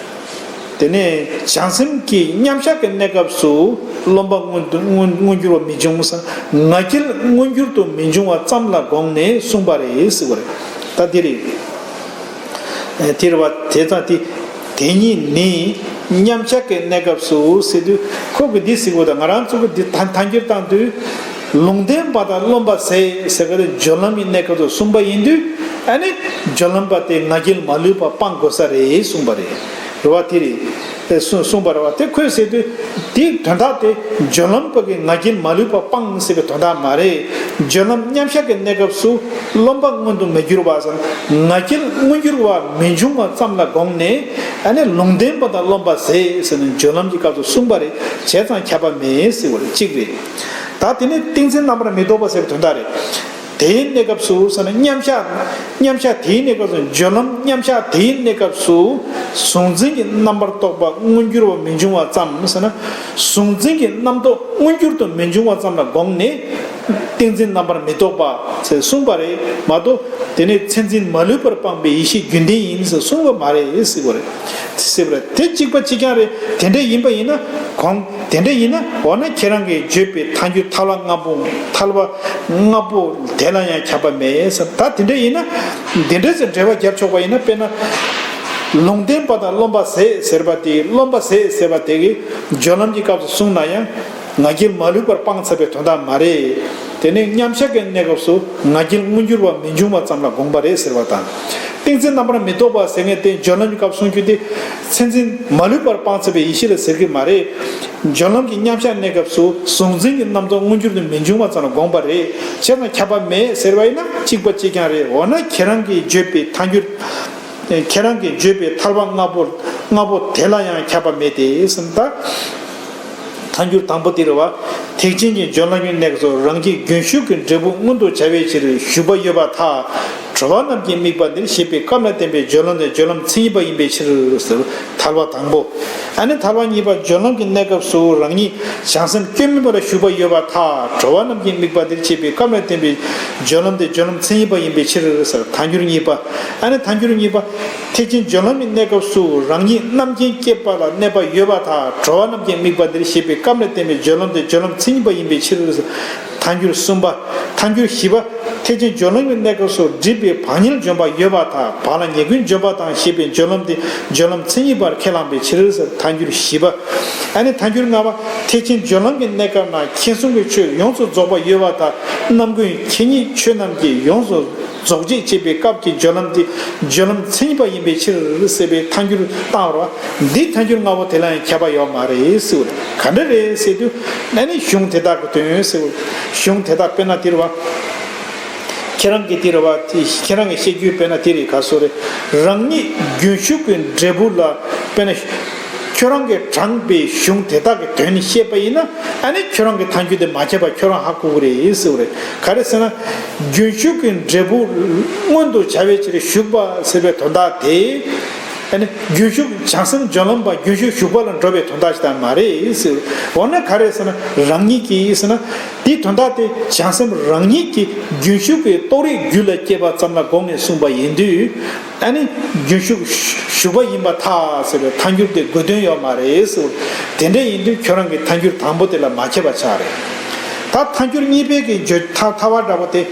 དེ་ནས་བྱང་སེམས་ཀྱི་མཉམ་གཞག་གི་གནས་སྐབས་སུ་རློམ་པ་མངོན་དུ་མངོན་མངོན་གྱུར་བ་མི་འབྱུང་ཟེར། ང་རྒྱལ་མངོན་གྱུར་དུ་མི་འབྱུང་བ་ཙམ་ལ་དགོངས་ནས་གསུངས་པ་རེད་ཟེར་བ་རེད། ད་དེ་རེད། དེ་རེད་བ། དེ་ཙང་དེ་དེ་ཉིད་ནི་མཉམ་གཞག་གི་གནས་སྐབས་སུ་ཟེར་དུས་ཁོ་གི་འདི་ཟེར་དགོས། ད་ང་རང་ཚོ་གི་འདི་ཐལ་ཐལ་འགྱུར་བཏང་དུས། ལུང་འདྲེན་པ་དང་རློམ་པ་ཟད་ཟེར་གི་དེ་སྦྱོར་ལམ་གྱི་གནས་སྐབས་སུ་གསུངས་པ་ཡིན་དུས། ཨ་ནི་སྦྱོར་ལམ་པ་དེ་ང་རྒྱལ་མ་ལུས་པ་སྤང་དགོས་ས་རེད་གསུངས་པ་རེད། རེད་བ། དེ་རེད། གསུངས་གསུངས་པ་རེད་བ། དེ་ཁོས་ཟེར་དུས་དེའི་དོན་དག་དེ་སྦྱོར་ལམ་པ་གིས་ང་རྒྱལ་མ་ལུས་པ་སྤང་ཟེར་བའི་དོན་དག་མ་རེད། སྦྱོར་ལམ་མཉམ་གཞག་གི་གནས་སྐབས་སུ་རློམ་པ་མངོན་དུ་མི་འགྱུར་བ་ཟེར། ང་རྒྱལ་མངོན་གྱུར་བ་མི་འབྱུང་བ་ཙམ་ལ་དགོངས་ནས། ཨ་ནི་ལུང་འདྲེན་པ་དང་རློམ་པ་ཟད་ཟེར་ནས་སྦྱོར་ལམ་གྱི་སྐབས་སུ་གསུངས་པ་རེད། བྱས་ཙང་ཁྱབ་པ་མེད་ཟེར་བ་རེད། གཅིག་རེད། ད་དེ་ནས་ཏིང་འཛིན་རྣམ་པར་མི་རྟོག་པ་ཟེར་བའི་དོན་དག་རེད། དེའི་གནས་སྐབས་སུ་ཟེར་ན། མཉམ་གཞག་མཉམ་གཞག་དེའི་གནས་སྐབས་སུ། སྦྱོར་ལམ་མཉམ་གཞག་དེའི་གནས་སྐབས་སུ། གཟུང་འཛིན་གྱི་རྣམ་པར་རྟོག་པ་མངོན་གྱུར་བ་མི་འབྱུང་བ་ཙམ་ཟེར་ན། གཟུང་འཛིན་གྱི་རྣམ་རྟོག་མངོན་གྱུར་དུ་མི་འབྱུང་བ་ཙམ་ལ་དགོངས་ནས། ཏིང་འཛིན་རྣམ་པར་མི་རྟོག་པ་ཟེར་གསུངས་པ་རེད་མ་གཏོགས། དེ་ནི་མཚན་འཛིན་མ་ལུས་པར་སྤངས་པའི་ཡེ་ཤེས་རྒྱུན་ལྡན་ཡིན་ཟེར་གསུངས་པ་མ་རེད་ཟེར་བ་རེད། ཟེར་བ་རེད། དེ་གཅིག་པ་གཅིག་རྐྱང་རེད། དེ་འདྲ་ཡིན་པ་ཡིན་ན། གོང་དེ་འདྲ་ཡིན་ན། འོ་ན་ཁྱེད་རང་གིས་བརྗོད་པའི་ཐལ་འགྱུར་ཐལ་བ་ལྔ་པོ། ཐལ་བ་ལྔ་པོ་དེ་ལ་ཡང་ཁྱབ་པ་མེད་ཟེར། ད་དེ་འདྲ་ཡིན་ན། འདི་འདྲ་ཟེར་འགྲེལ་པ་རྒྱབ་ཆོག་པ་ཡིན་ན། དཔེར་ན། ལུང་སྟོན་པ་དང་རློམ་པ་ཟད་ཟེར་བ་དེ། རློམ་པ་ཟད་ཟེར་བ་དེ་གིས་སྦྱོར་ལམ་གྱི་སྐབས་སུ་གསུངས་ན་ཡང་། ང་རྒྱལ་མ་ལུས་པར་སྤངས་ཚར་བའི་དོན་དག་མ་རེད། དེ་ནས་མཉམ་གཞག་གི་གནས་སྐབས་སུ་ང་རྒྱལ་མངོན་གྱུར་བ་མི་འབྱུང་བ་ཙམ་ལ་དགོངས་པ་རེད་ཟེར་བ་དང་། ཏིང་འཛིན་རྣམ་པར་མི་རྟོག་པ་ཟེར་མཁན་དེ་སྦྱོར་ལམ་གྱི་སྐབས་གསུང་རྒྱུ་དེ། མཚན་འཛིན་མ་ལུས་པར་སྤངས་ཚར་བའི་ཡེ་ཤེས་ལ་ཟེར་གྱི་མ་རེད། སྦྱོར་ལམ་གྱི་མཉམ་གཞག་གནས་སྐབས་སུ་གཟུང་འཛིན་གྱི་རྣམ་རྟོག་མངོན་གྱུར་དུ་མི་འབྱུང་བ་ཙམ་ལ་དགོངས་པ་རེད། བྱས་ཙང་ཁྱབ་པ་མེད་ཟེར་བ་ཡིན་ན། གཅིག་པ་གཅིག་རྐྱང་རེད། འོ་ན་ཁྱེད་རང་གིས་བརྗོད་པའི་ཐལ་འགྱུར། ཁྱེད་རང་གིས་བརྗོད་པའི་ཐལ་བ་ལྔ་པོ། ལྔ་པོ་དེ་ལ་ཡང་ཁྱབ་པ་མེད་དེ་ཟེར་ན། ད་ཐལ་འགྱུར་དང་པོ་དེ་རེད་བ། ཐེག་ཆེན་གྱི་སྦྱོར་ལམ་གྱི་གནས་སྐབས་སུ་རང་གི་རྒྱུན་ཞུགས་ཀྱི་འབྲས་བུ་མངོན་དུ་བྱ་བའི་ཕྱིར་ཞུགས་པ་ཡོད་པར་ཐལ། གྲོལ་བ་རྣམས་ཀྱི་དམིགས་པ་འདིར་ཞེས་པའི་སྐབས་ལ་བརྟེན་པའི་སྦྱོར་ལམ་དེ་སྦྱོར་ལམ་མཚན་ཉིད་པ་ཡིན་པའི་ཕྱིར་ཟེར། ཐལ་བ་དང་པོ། ཨ་ནི་ཐལ་བ་གཉིས་པ། སྦྱོར་ལམ་གྱི་གནས་སྐབས་སུ་རང་ཉིད་བྱང་སེམས་སྐྱོན་མེད་པ་ལ་ཞུགས་པ་ཡོད་པར་ཐལ། གྲོལ་བ་རྣམས་ཀྱི་དམིགས་པ་འདིར་ཞེས་པའི་སྐབས་ལ་བརྟེན་པའི་སྦྱོར་ལམ་དེ་སྦྱོར་ལམ་མཚན་ཉིད་པ་ཡིན་པའི་ཕྱིར་ཟེར། ཐལ་འགྱུར་གཉིས་པ། ཨ་ནི་ཐལ་འགྱུར་གཉིས་པ། ཐེག་ཆེན་སྦྱོར་ལམ་གྱི་གནས་སྐབས་སུ་རང་ཉིད་རྣམ་མཁྱེན་སྐྱེད་པ་ལ་གནས་པ་ཡོད་པར་ཐལ། གྲོལ་བ་རྣམས་ཀྱི་དམིགས་པ་འདིར་ཞེས་པའི་སྐབས་ལ་བརྟེན་པའི་སྦྱོར་ལམ་དེ་སྦྱོར་ལམ་མཚན་ཉིད་པ་ཡིན་པའི་ཕྱིར། ཐལ་འགྱུར་གསུམ་པ། ཐལ་འགྱུར་བཞི་པ། ཐེག་ཆེན་སྦྱོར་ལམ་གྱི་གནས་སྐབས་སུ་སྒྲིབ་པའི་བག་ཉལ་འཇོམས་པ་ཡོད་པར་ཐལ། བག་ལ་ཉལ་ཀུན་འཇོམས་པ་དང་ཞེས་པའི་སྦྱོར་ལམ་དེ་སྦྱོར་ལམ་མཚན་ཉིད་པར་ཁས་བླངས་པའི་ཕྱིར། ཐལ་འགྱུར་བཞི་པ། ཨ་ནི་ཐལ་འགྱུར་ལྔ་པ། ཐེག་ཆེན་སྦྱོར་ལམ་གྱི་གནས་སྐབས་ན་མཁྱེན་གསུམ་གྱི་ཆོས་ཡོངས་སུ་རྫོགས་པ་ཡོད་པར་ཐལ། རྣམ་ཀུན་མཁྱེན་ཉིད་ཆོས་རྣམས་ཀྱིས་ཡོངས་སུ་རྫོགས་བྱེད་ཅེས་པའི་སྐབས་ཀྱི་སྦྱོར་ལམ་དེ་སྦྱོར་ལམ་མཚན་ཉིད་པ་ཡིན་པའི་ཕྱིར་ཟེར་བའི་ཐལ་འགྱུར་བཏང་བ་རེད། འདིའི་ཐལ་འགྱུར་ལྔ་པོ་དེ་ལ་ཡང་ཁྱབ་པ་ཡོད་མ་རེད་ཟེར་བ་རེད། ག་འདྲ་རེད་ཟེར་དུས། ཨ་ནི་གཞུང་དེ་དག་གི་དོན་ཟེར་བ། གཞུང་དེ་དག་དཔེར་ན་དེ་རེད་བ། ཁྱེད་རང་གིས་དེ་རེད་བ། དེ་ཁྱེད་རང་གིས་བཤད་རྒྱུ་དཔེར་ན་དེ་རེད། ག་སོ་རེད། རང་ཉིད་རྒྱུན་ཞུགས་ཀྱི་འབྲས་བུ་ལ། དཔེར་ན། ཁྱོད་རང་གིས་དྲངས་པའི་གཞུང་དེ་དག་གི་དོན་བཤད་པ་ཡིན་ན། ཨ་ནི་ཁྱོད་རང་གི་ཐལ་འགྱུར་དེ་མ་ཁྱབ་པ་ཁྱོད་རང་ཧ་གོ་གི་རེད་ཟེར་བ་རེད། ག་རེ་ཟེར་ན། རྒྱུན་ཞུགས་ཀྱི་འབྲས་བུ་མངོན་དུ་བྱ་བའི་ཕྱིར་ཞུགས་པ་ཟེར་བའི་དོན་དག་དེ། ཨ་ནི་རྒྱུན་ཞུགས་བྱང་སེམས་སྦྱོར་ལམ་པ་རྒྱུན་ཞུགས་ཞུགས་པ་ལ་འགྲོ་བའི་དོན་དག་ཞིག་ད་མ་རེད་ཟེར། འོ་ན་ག་རེ་ཟེར་ན། རང་ཉིད་ཀྱིས་ཟེར་ན། དེའི་དོན་དག་དེ་བྱང་སེམས་རང་ཉིད་ཀྱིས་རྒྱུན་ཞུགས་པའི་རྟོགས་རིགས་རྒྱུད་ལ་སྐྱེས་པ་ཙམ་ལ་དགོངས་ནས་གསུངས་པ་ཡིན་དུས། ཨ་ནི་རྒྱུན་ཞུགས་ཞུགས་པ་ཡིན་པར་ཐལ་ཟེར་བའི་ཐལ་འགྱུར་དེ་དགོས་དོན་ཡོད་མ་རེད་ཟེར། དེ་འདྲ་ཡིན་དུས་ཁྱོད་རང་གི་ཐལ་འགྱུར་དང་པོ་དེ་ལ་མ་ཁྱབ་པ་ཆགས་རེད། ད་ཐལ་འགྱུར་གཉིས་པའི་གི་བརྗོད་ཐལ་ཐལ་བ་འདྲ་པོ་དེ།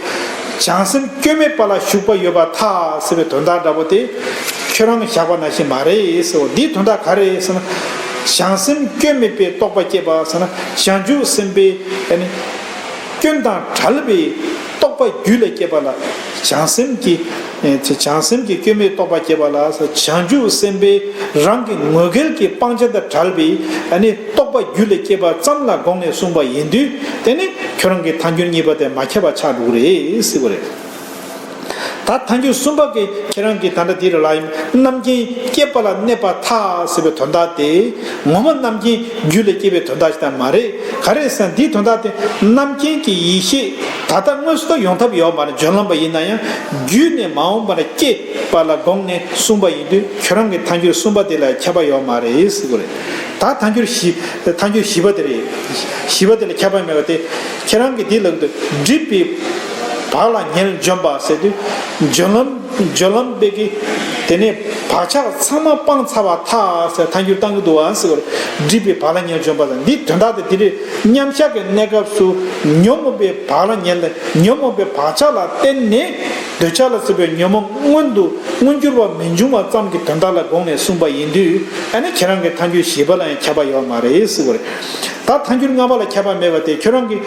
བྱང་སེམས་སྐྱོན་མེད་པ་ལ་ཞུགས་པ་ཡོད་པར་ཐལ་ཟེར་བའི་དོན་དག་འདྲ་པོ་དེ། ཁྱོད་རང་གིས་བཞག་པ་ནང་བཞིན་མ་རེད་ཟེར་བ། འདིའི་དོན་དག་ག་རེ་ཟེར་ན། བྱང་སེམས་སྐྱོན་མེད་པའི་རྟོག་པ་སྐྱེས་པ་ཟེར་ན། བྱང་ཆུབ་སེམས་དཔའི་ཨ་ནི། སྐྱོན་དང་བྲལ་བའི་རྟོག་པ་རྒྱུད་ལ་སྐྱེས་པ་ལ། བྱང་སེམས་ཀྱི། ཨེ། བྱང་སེམས་ཀྱི་སྐྱོན་མེད་རྟོག་པ་སྐྱེས་པ་ལ། བྱང་ཆུབ་སེམས་དཔའི་རང་གི་ངོ་སྐལ་གྱི་སྤང་བྱ་དང་བྲལ་བའི་ཨ་ནི་རྟོག་པ་རྒྱུད་ལ་སྐྱེས་པ་ཙམ་ལ་དགོངས་ནས་གསུངས་པ་ཡིན་དུས། དེ་ནི་ཁྱོད་རང་གི་ཐལ་འགྱུར་གཉིས་པ་དེ་མ་ཁྱབ་པ་ཆགས་འགྲོ་གི་རེད་ཟེར་བ་རེད། ད་ཐལ་འགྱུར་གསུམ་པ་གི་ཁྱེད་རང་གིས་ད་ལྟ་དེ་རེད་ལ། རྣམ་མཁྱེན་སྐྱེད་པ་ལ་གནས་པར་ཐལ་ཟེར་བའི་དོན་དག་དེ། ངོ་མ་རྣམ་མཁྱེན་རྒྱུད་ལ་སྐྱེས་པའི་དོན་དག་ཞིག་ད་མ་རེད། ག་རེ་ཟེར་ན། འདིའི་དོན་དག་དེ་རྣམ་མཁྱེན་གྱི་ཡེ་ཤེས་ད་ལྟ་དངོས་སུ་ད་ཡོང་ཐབས་ཡོད་མ་རེད། སྦྱོར་ལམ་པ་ཡིན་ན་ཡང་རྒྱུད་ནས་མ་འོངས་པ་ལ་སྐྱེས་པ་ལ་དགོངས་ནས་གསུངས་པ་ཡིན་དུས། ཁྱོད་རང་གི་ཐལ་འགྱུར་གསུམ་པ་དེ་ལ་ཁྱབ་པ་ཡོད་མ་རེད་ཟེར་གི་རེད། ད་ཐལ་འགྱུར་བཞི། ཐལ་འགྱུར་བཞི་པ་དེ་རེད། བཞི་པ་དེ་ལ་ཁྱབ་པ་མེད་པ་དེ། ཁྱེད་རང་གིས་འདི་ལབ་འདུག་སྒྲིབ་པའི་བག་ལ་ཉལ་འཇོམས་པ་ཟེར་དུས། སྦྱོར་ལམ། སྦྱོར་ལམ་པས་ཀྱིས་དེ་ནས་བག་ཆགས་ཚང་མ་སྤངས་ཚར་བ་ཐལ་ཟེར་ཐལ་འགྱུར་བཏང་གི་འདུག་བ་ཟེར་བ་རེད། སྒྲིབ་པའི་བག་ལ་ཉལ་འཇོམས་པ་དང་། འདིའི་དོན་དག་དེ་འདི་རེད། མཉམ་གཞག་གི་གནས་སྐབས་སུ་ཉོན་མོངས་པའི་བག་ལ་ཉལ་ལ། ཉོན་མོངས་པའི་བག་ཆགས་ལ་བརྟེན་ནས་འདོད་ཆགས་ལ་སོགས་པའི་ཉོན་མོངས་མངོན་དུ། མངོན་གྱུར་བ་མི་འབྱུང་བ་ཙམ་གྱི་དོན་དག་ལ་དགོངས་ནས་གསུངས་པ་ཡིན་དུས། ཨ་ནི་ཁྱེད་རང་གི་ཐལ་འགྱུར་བཞི་པ་ལ་ཡང་ཁྱབ་པ་ཡོད་མ་རེད་ཟེར་བ་རེད། ད་ཐལ་འགྱུར་ལྔ་པ་ལ་ཁྱབ་པ་མེད་པ་དེ། ཁྱོད་རང་གིས་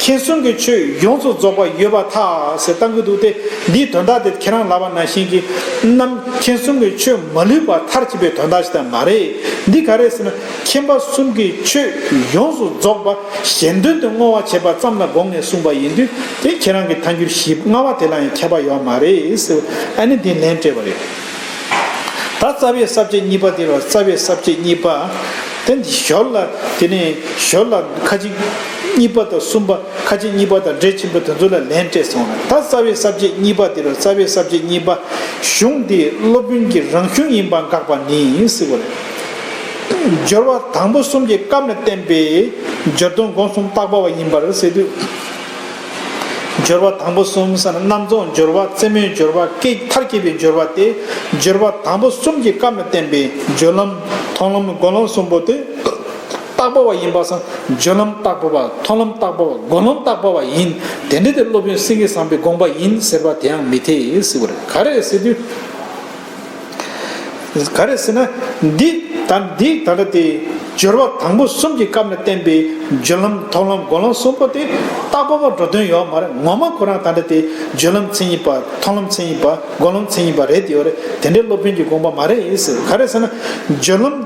མཁྱེན་གསུམ་གྱི་ཆོས་ཡོངས་སུ་རྫོགས་པ་ཡོད་པར་ཐལ་ཟེར་བཏང་གི་འདུག་སྟེ། འདིའི་དོན་དག་དེ་ཁྱེད་རང་ལབ་པ་ནང་བཞིན་གྱི་རྣམ། མཁྱེན་གསུམ་གྱི་ཆོས་མ་ལུས་པ་མཐར་ཕྱིན་པའི་དོན་དག་ཞིག་ད་མ་རེད། འདི་ག་རེ་ཟེར་ན། མཁྱེན་པ་གསུམ་གྱི་ཆོས་ཡོངས་སུ་རྫོགས་པ་གཞན་དོན་དུ་བསྔོ་བ་བྱེད་པ་ཙམ་ལ་དགོངས་ནས་གསུངས་པ་ཡིན་དུས། དེ་ཁྱེད་རང་གི་ཐལ་འགྱུར་བཞི། ལྔ་པ་དེ་ལ་ཡང་ཁྱབ་པ་ཡོད་མ་རེད་ཟེར། ཨ་ནི་འདི་ལན་སྤྲད་པ་རེད། ད་རྩ་བའི་ས་བཅད་གཉིས་པ་དེ་རེད། རྩ་བའི་ས་བཅད་གཉིས་པ། དེ་ཞོར་ལ་དེ་ནས་ཞོར་ལ་ཁ་ཅིག་གཉིས་པ་དང་གསུམ་པ། ཁ་ཅིག་གཉིས་པ་དང་འགྲེལ་ཆེན་པོ་དེ་ཚོ་ལ་ལན་སྤྲད་སོང་ལ། ད་རྩ་བའི་ས་བཅད་གཉིས་པ་དེ་རུ། རྩ་བའི་ས་བཅད་གཉིས་པ། གཞུང་འདི་སློབ་དཔོན་གྱི་རང་གཞུང་ཡིན་པ་དགག་པ་ནི་ཟེར་བ་རེད། སྦྱོར་བ་དང་པོ་གསུམ་གྱི་སྐབས་ནས་བསྟན་པའི་སྦྱོར་དོན་སྒོམ་གསུམ་བརྟག་པ་བ་ཡིན་པར་ཟེར་དུས། སྦྱོར་བ་དང་པོ་གསུམ་ཟེར་ན། རྣམ་རྫོགས་སྦྱོར་བ། རྩེ་མོའི་སྦྱོར་བ། སྐད་མཐར་གྱིས་པའི་སྦྱོར་བ་སྟེ། སྦྱོར་བ་དང་པོ་གསུམ་གྱི་སྐབས་ནས་བསྟན་པའི་སྦྱོར་ལམ། མཐོང་ལམ། སྒོམ་ལམ་གསུམ་པོ་དེ་བརྟག་པ་བ་ཡིན་པ་སང་། སྦྱོར་ལམ་བརྟག་པ་བ། མཐོང་ལམ་བརྟག་པ་བ། སྒོམ་ལམ་བརྟག་པ་བ་ཡིན། དེ་འདྲ་དེ་སློབ་དཔོན་སེང་གེ་བཟང་པོའི་དགོངས་པ་ཡིན་ཟེར་བ་དེའང་མི་འཐད་ཟེར་བ་རེད། ག་རེ་ཟེར་དུས། ག་རེ་ཟེར་ན། འདི་ད་འདི་ད་ལྟ་དེ་སྦྱོར་བ་དང་པོ་གསུམ་གྱི་སྐབས་ནས་བསྟན་པའི་སྦྱོར་ལམ། མཐོང་ལམ། སྒོམ་ལམ་གསུམ་པོ་དེ་བརྟག་པ་བ་འགྲོ་དོན་ཡོད་མ་རེད། ངོ་མ་ཁོ་རང་ད་ལྟ་དེ་སྦྱོར་ལམ་མཚན་ཉིད་པ། མཐོང་ལམ་མཚན་ཉིད་པ། སྒོམ་ལམ་མཚན་ཉིད་པ་རེད་དེ་ཡོད་རེད། དེ་འདྲའི་སློབ་དཔོན་གྱི་དགོངས་པ་མ་རེད་ཟེར། ག་རེ་ཟེར་ན། སྦྱོར་ལམ་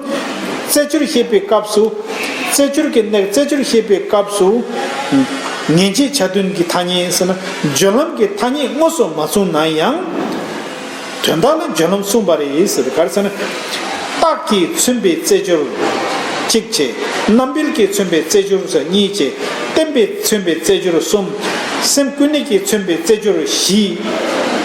རྩེ་སྦྱོར་བཤད་པའི་སྐབས་སུ། རྩེ་སྦྱོར་གྱི་གནད། རྩེ་སྦྱོར་བཤད་པའི་སྐབས་སུ། ངེས་འབྱེད་ཆ་མཐུན་གྱི་ཐ་སྙད་ཟེར་ན། སྦྱོར་ལམ་གྱི་ཐ་སྙད་དངོས་སུ་མ་གསུངས་ན་ཡང་། དོན་དག་ལ་སྦྱོར་ལམ་གསུངས་པ་རེད་ཟེར། ག་རེ་ཟེར་ན། རྟགས་ཀྱིས་མཚོན་པའི་རྩེ་སྦྱོར་གཅིག་བྱས། རྣམ་འཕེལ་གྱིས་མཚོན་པའི་རྩེ་སྦྱོར་གཉིས་བྱས། བརྟན་པས་མཚོན་པའི་རྩེ་སྦྱོར་གསུམ། སེམས་ཀུན་ནས་ཀྱིས་མཚོན་པའི་རྩེ་སྦྱོར་བཞི།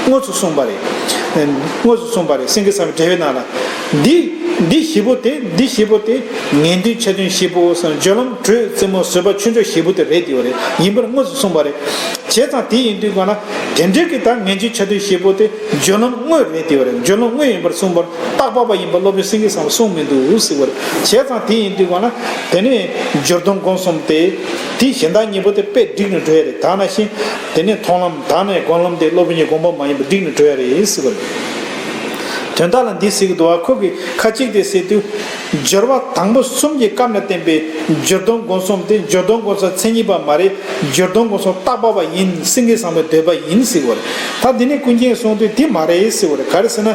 དངོས་སུ་གསུངས་པ་རེད། དངོས་སུ་གསུངས་པ་རེད། སེང་གེ་བཟང་པོའི་འགྲེལ་པའི་ནང་ལ། འདི་འདི་བཞི་པོ་དེ། འདི་བཞི་པོ་དེ་ངེས་དོན་ཆ་མཐུན་བཞི་པོ་ཟེར། སྦྱོར་ལམ། དྲོད། རྩེ་མོ། བཟོད་པ། ཆོས་མཆོག་བཞི་པོ་དེ་རེད་དེ་ཡོད་རེད། ཡིན་པར་དངོས་སུ་གསུངས་པ་རེད། བྱས་ཙང་དེ་ཡིན་དུས་གང་ལ། དེ་འདྲའི་གི་ད་ངེས་འབྱེད་ཆ་མཐུན་བཞི་པོ་དེ་སྦྱོར་ལམ་དངོས་རེད་དེ་བ་རེད། སྦྱོར་ལམ་དངོས་ཡིན་པར་གསུངས་པར་བརྟག་པ་བ་ཡིན་པ་སློབ་དཔོན་སེང་གེ་བཟང་པོ་གསུངས་མི་འདུག་ཟེར་བ་རེད། བྱས་ཙང་དེ་ཡིན་དུས་གང་ལ། དེ་ནས་སྦྱོར་དོན་སྒོམ་གསུམ་དེ། དེ་གཞན་དག་གཉིས་པོ་དེ་དཔེ་འགྲིག་ནས་འགྲོ་ཡ་རེད། ད་ནང་བཞིན་དེ་ནས་མཐོང་ལམ། ད་ནས་སྒོམ་ལམ་དེ་སློབ་དཔོན་གྱི་དགོངས་པ་མ་ཡིན་པ་འགྲིག་ནས་འགྲོ་ཡ་རེད་ཟེར་བ་རེད། དོན་དག་ལ་འདི་ཟེར་གྱི་འདུག་བ། ཁོ་གིས་ཁ་ཅིག་དེ་ཟེར་དུས། སྦྱོར་བ་དང་པོ་གསུམ་གྱི་སྐབས་ནས་བསྟན་པའི་སྦྱོར་དོན་སྒོམ་གསུམ་དེ་སྦྱོར་དོན་སྒོམ་གསུམ་མཚན་ཉིད་པ་མ་རེད། སྦྱོར་དོན་སྒོམ་གསུམ་བརྟག་པ་བ་ཡིན། སེང་གེ་བཟང་པོའི་འདོད་པ་ཡིན་ཟེར་བ་རེད། ད་འདི་ནས་ཀུན་མཁྱེན་གསུངས་དུས་དེ་མ་རེད་ཟེར་བ་རེད། ག་རེ་ཟེར་ན།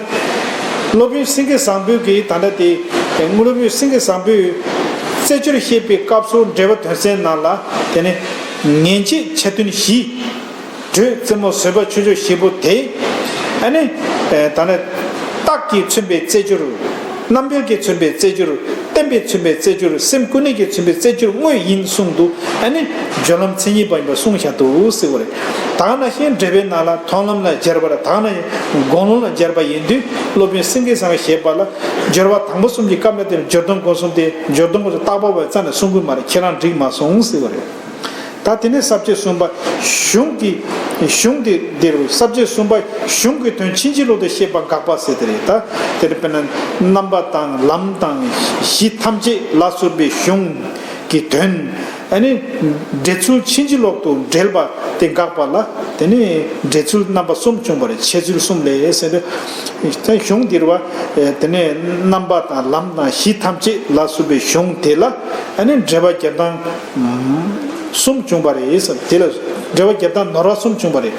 སློབ་དཔོན་སེང་གེ་བཟང་པོས་ཀྱིས་ད་ལྟ་དེ། སློབ་དཔོན་སེང་གེ་བཟང་པོས་རྩེ་སྦྱོར་བཤད་པའི་སྐབས་སུ་འགྲེལ་པ་དོན་ཚན་ནང་ལ། དེ་ནས་ངེས་འབྱེད་ཆ་མཐུན་བཞི། དྲོད། རྩེ་མོ། བཟོད་པ། ཆོས་མཆོག་བཞི་པོ་དེ། ཨ་ནི། ད་ནི། རྟགས་ཀྱིས་མཚོན་པའི་རྩེ་སྦྱོར། རྣམ་འཕེལ་གྱིས་མཚོན་པའི་རྩེ་སྦྱོར། བརྟན་པས་མཚོན་པའི་རྩེ་སྦྱོར། སེམས་ཀུན་ནས་ཀྱིས་མཚོན་པའི་རྩེ་སྦྱོར་དངོས་ཡིན་གསུངས་འདུག་ཨ་ནི། སྦྱོར་ལམ་མཚན་ཉིད་པ་ཡིན་པ་གསུངས་བཞག་འདུག་ཟེར་བ་རེད། ད་ནང་བཞིན་འགྲེལ་པའི་ནང་ལ་མཐོང་ལམ་ལ་སྦྱར་བ་རེད། ད་ནང་སྒོམ་ལམ་ལ་སྦྱར་བ་ཡིན་དུས། སློབ་དཔོན་སེང་གེ་བཟང་པོས་བཤད་པ་ལ། སྦྱོར་བ་དང་པོ་གསུམ་གྱི་སྐབས་ནས་དེར་སྦྱོར་དོན་སྒོམ་གསུམ་དེ། སྦྱོར་དོན་སྒོམ་གསུམ་བརྟག་པ་བས་རྩ་ནས་གསུང་གི་མ་རེད། ཁྱེད་རང་འགྲིག་མ་སོང་ཟེར་བ་རེད། ད་དེ་ནས་ས་བཅད་གསུམ་པ། གཞུང་གི། གཞུང་དེ་འདིར། ས་བཅད་གསུམ་པ། གཞུང་གི་དོན་ཕྱིན་ཅི་ལོག་ཏུ་བཤད་པ་དགག་པ་ཟེར་དེ་རེད། ད་དེར་དཔེར་ན། རྣམ་པ་དང་ལམ་དང་གཞི་ཐམས་ཅད་ལ་སོགས་པའི་གཞུང་གི་དོན། ཨ་ནི། འགྲེལ་ཚུལ་ཕྱིན་ཅི་ལོག་ཏུ་འགྲེལ་པ་དེ་དགག་པ་ལ། དེ་ནི་འགྲེལ་ཚུལ་རྣམ་པ་གསུམ་བྱུང་བ་རེད། འཆད་ཚུལ་གསུམ་ལས་ཟེར་ཏེ། གཞུང་འདིར་བ། དེ་ནས་རྣམ་པ་དང་ལམ་དང་གཞི་ཐམས་ཅད་ལ་སོགས་པའི་གཞུང་དེ་ལ། ཨ་ནི་འགྲེལ་པ་རྒྱབ་སྟངས་གསུམ་བྱུང་བ་རེད་ཟེར། དེ་ལ་འགྲེལ་པ་རྒྱབ་སྟངས་ནོར་བ་གསུམ་བྱུང་བ་རེད།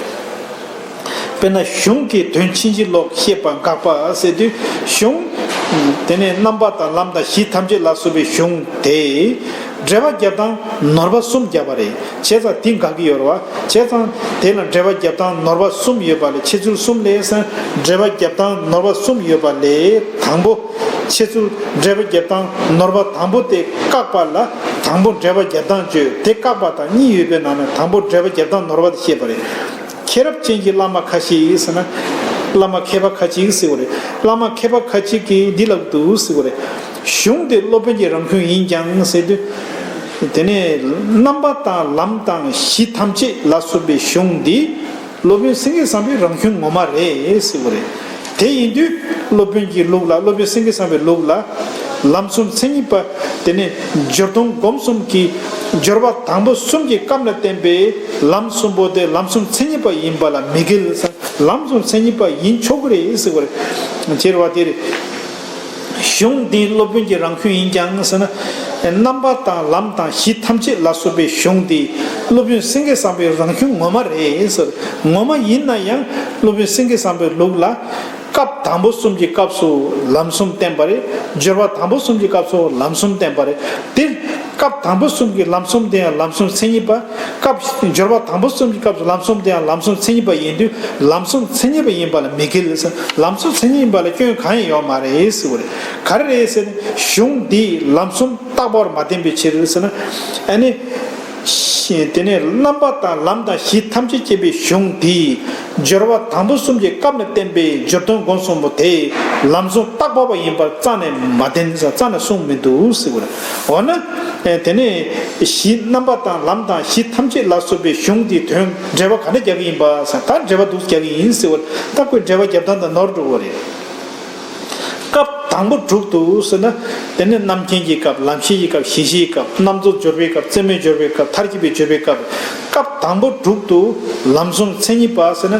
དཔེར་ན། གཞུང་གི་དོན་ཕྱིན་ཅི་ལོག་བཤད་པ་དགག་པ་ཟེར་དུས། གཞུང་། དེ་ནས་རྣམ་པ་དང་ལམ་དང་གཞི་ཐམས་ཅད་ལ་སོགས་པའི་གཞུང་དེ། འགྲེལ་པ་རྒྱབ་སྟངས་ནོར་བ་གསུམ་བརྒྱབ་པ་རེད། བྱས་ཙང་དེ་དགག་གི་ཡོད་རེད་བ། བྱས་ཙང་དེ་ལ་འགྲེལ་པ་རྒྱབ་སྟངས་ནོར་བ་གསུམ་ཡོད་པ་ལས། འཆད་ཚུལ་གསུམ་ལས་ཟེར། འགྲེལ་པ་རྒྱབ་སྟངས་ནོར་བ་གསུམ་ཡོད་པ་ལས། དང་པོ། འཆད་ཚུལ། འགྲེལ་པ་རྒྱབ་སྟངས་ནོར་བ་དང་པོ་དེ་བཀག་པ་ལ། དང་པོ་འགྲེལ་པ་རྒྱབ་སྟངས་བརྗོད། དེ་བཀག་པ་དང་གཉིས་ཡོད་པའི་ནང་ནས་དང་པོ་འགྲེལ་པ་རྒྱབ་སྟངས་ནོར་བ་དེ་བཤད་པ་རེད། མཁས་རབ་ཅན་གྱི་བླ་མ་ཁ་ཅིག་ཟེར་ན། བླ་མ་མཁས་པ་ཁ་ཅིག་ཟེར་བ་རེད། བླ་མ་མཁས་པ་ཁ་ཅིག་གིས་འདི་ལབ་འདུག་ཟེར་བ་རེད། གཞུང་དེ་སློབ་དཔོན་གྱི་རང་གཞུང་ཡིན་ཀྱང་ཟེར་དུས། དེ་ནས་རྣམ་པ་དང་ལམ་དང་གཞི་ཐམས་ཅད་ལ་སོགས་པའི་གཞུང་འདི་སློབ་དཔོན་སེང་གེ་བཟང་པོའི་རང་གཞུང་ངོ་མ་རེད་ཟེར་བ་རེད། དེ་ཡིན་དུས་སློབ་དཔོན་གྱི་ལུགས་ལ། སློབ་དཔོན་སེང་གེ་བཟང་པོའི་ལུགས་ལ། ལམ་གསུམ་མཚན་ཉིད་པ། དེ་ནས་སྦྱོར་དོན་སྒོམ་གསུམ་གྱི་སྦྱོར་བ་དང་པོ་གསུམ་གྱི་སྐབས་ལ་བསྟན་པའི་ལམ་གསུམ་པོ་དེ་ལམ་གསུམ་མཚན་ཉིད་པ་ཡིན་པ་ལ་མི་འགལ་ཟེར། ལམ་གསུམ་མཚན་ཉིད་པ་ཡིན་ཆོག་གི་རེད་ཟེར་བ་རེད། ཁྱེད་རང་བ་དེ་རེད། གཞུང་འདི་སློབ་དཔོན་གྱི་རང་གཞུང་ཡིན་ཀྱང་ཟེར་ན། རྣམ་པ་དང་ལམ་དང་གཞི་ཐམས་ཅད་ལ་སོགས་པའི་གཞུང་འདི་སློབ་དཔོན་སེང་གེ་བཟང་པོའི་རང་གཞུང་ངོ་མ་རེད་ཟེར། ངོ་མ་ཡིན་ན་ཡང་སློབ་དཔོན་སེང་གེ་བཟང་པོའི་ལུགས་ལ། སྐབས་དང་པོ་གསུམ་གྱི་སྐབས་སུ་ལམ་གསུམ་བསྟན་པ་རེད། སྦྱོར་བ་དང་པོ་གསུམ་གྱི་སྐབས་སུ་ལམ་གསུམ་བསྟན་པ་རེད། དེ། སྐབས་དང་པོ་གསུམ་གྱི་ལམ་གསུམ་དེ་ཡང་ལམ་གསུམ་མཚན་ཉིད་པ། སྐབས་སྦྱོར་བ་དང་པོ་གསུམ་གྱི་སྐབས་སུ་ལམ་གསུམ་དེ་ཡང་ལམ་གསུམ་མཚན་ཉིད་པ་ཡིན་དུས་ལམ་གསུམ་མཚན་ཉིད་པ་ཡིན་པ་ལ་མི་འགལ་ཟེར། ལམ་གསུམ་མཚན་ཉིད་ཡིན་པ་ལ་སྐྱོན་གང་ཡང་ཡོད་མ་རེད་ཟེར་བ་རེད། ག་རེ་རེད་ཟེར་ན། གཞུང་འདིས་ལམ་གསུམ་རྟག་པར་མ་བསྟན་པའི་ཕྱིར་ཟེར་ན། ཨ་ནི། དེ་ནས་རྣམ་པ་དང་ལམ་དང་གཞི་ཐམས་ཅད་བསྐྱེད་པའི་གཞུང་འདིས་སྦྱོར་བ་དང་པོ་གསུམ་གྱི་སྐབས་ནས་བསྟན་པའི་སྦྱོར་དོན་སྒོམ་གསུམ་པོ་དེ་ལམ་གསུམ་རྟག་པ་ཡིན་པར་རྩ་ནས་མ་བསྟན་ཟེར། རྩ་ནས་གསུངས་མི་འདུག་ཟེར་བ་རེད། འོ་ན། དེ་ནས་གཞི་རྣམ་པ་དང་ལམ་དང་གཞི་ཐམས་ཅད་ལ་སོགས་པའི་གཞུང་འདིའི་དོན་འགྲེལ་པ་ག་འདྲ་རྒྱག་གི་ཡིན་པ་ཟེར། ད་འགྲེལ་པ་འདུག་རྒྱག་གི་ཡིན་ཟེར་བ་རེད། ད་ཁོས་འགྲེལ་པ་རྒྱབ་སྟངས་དང་ནོར་འགྲོ་བ་རེད། སྐབས་དང་པོ་དྲུག་ཏུ་ཟེར་ན། དེ་ནི་རྣམ་མཁྱེན་གྱི་སྐབས། ལམ་ཤེས་ཀྱི་སྐབས། ཞི་ཞིའི་སྐབས། རྣམ་རྫོགས་སྦྱོར་བའི་སྐབས། རྩེ་མོའི་སྦྱོར་བའི་སྐབས། མཐར་གྱིས་པའི་སྦྱོར་བའི་སྐབས། སྐབས་དང་པོ་དྲུག་ཏུ་ལམ་གསུམ་མཚན་ཉིད་པ་ཟེར་ན།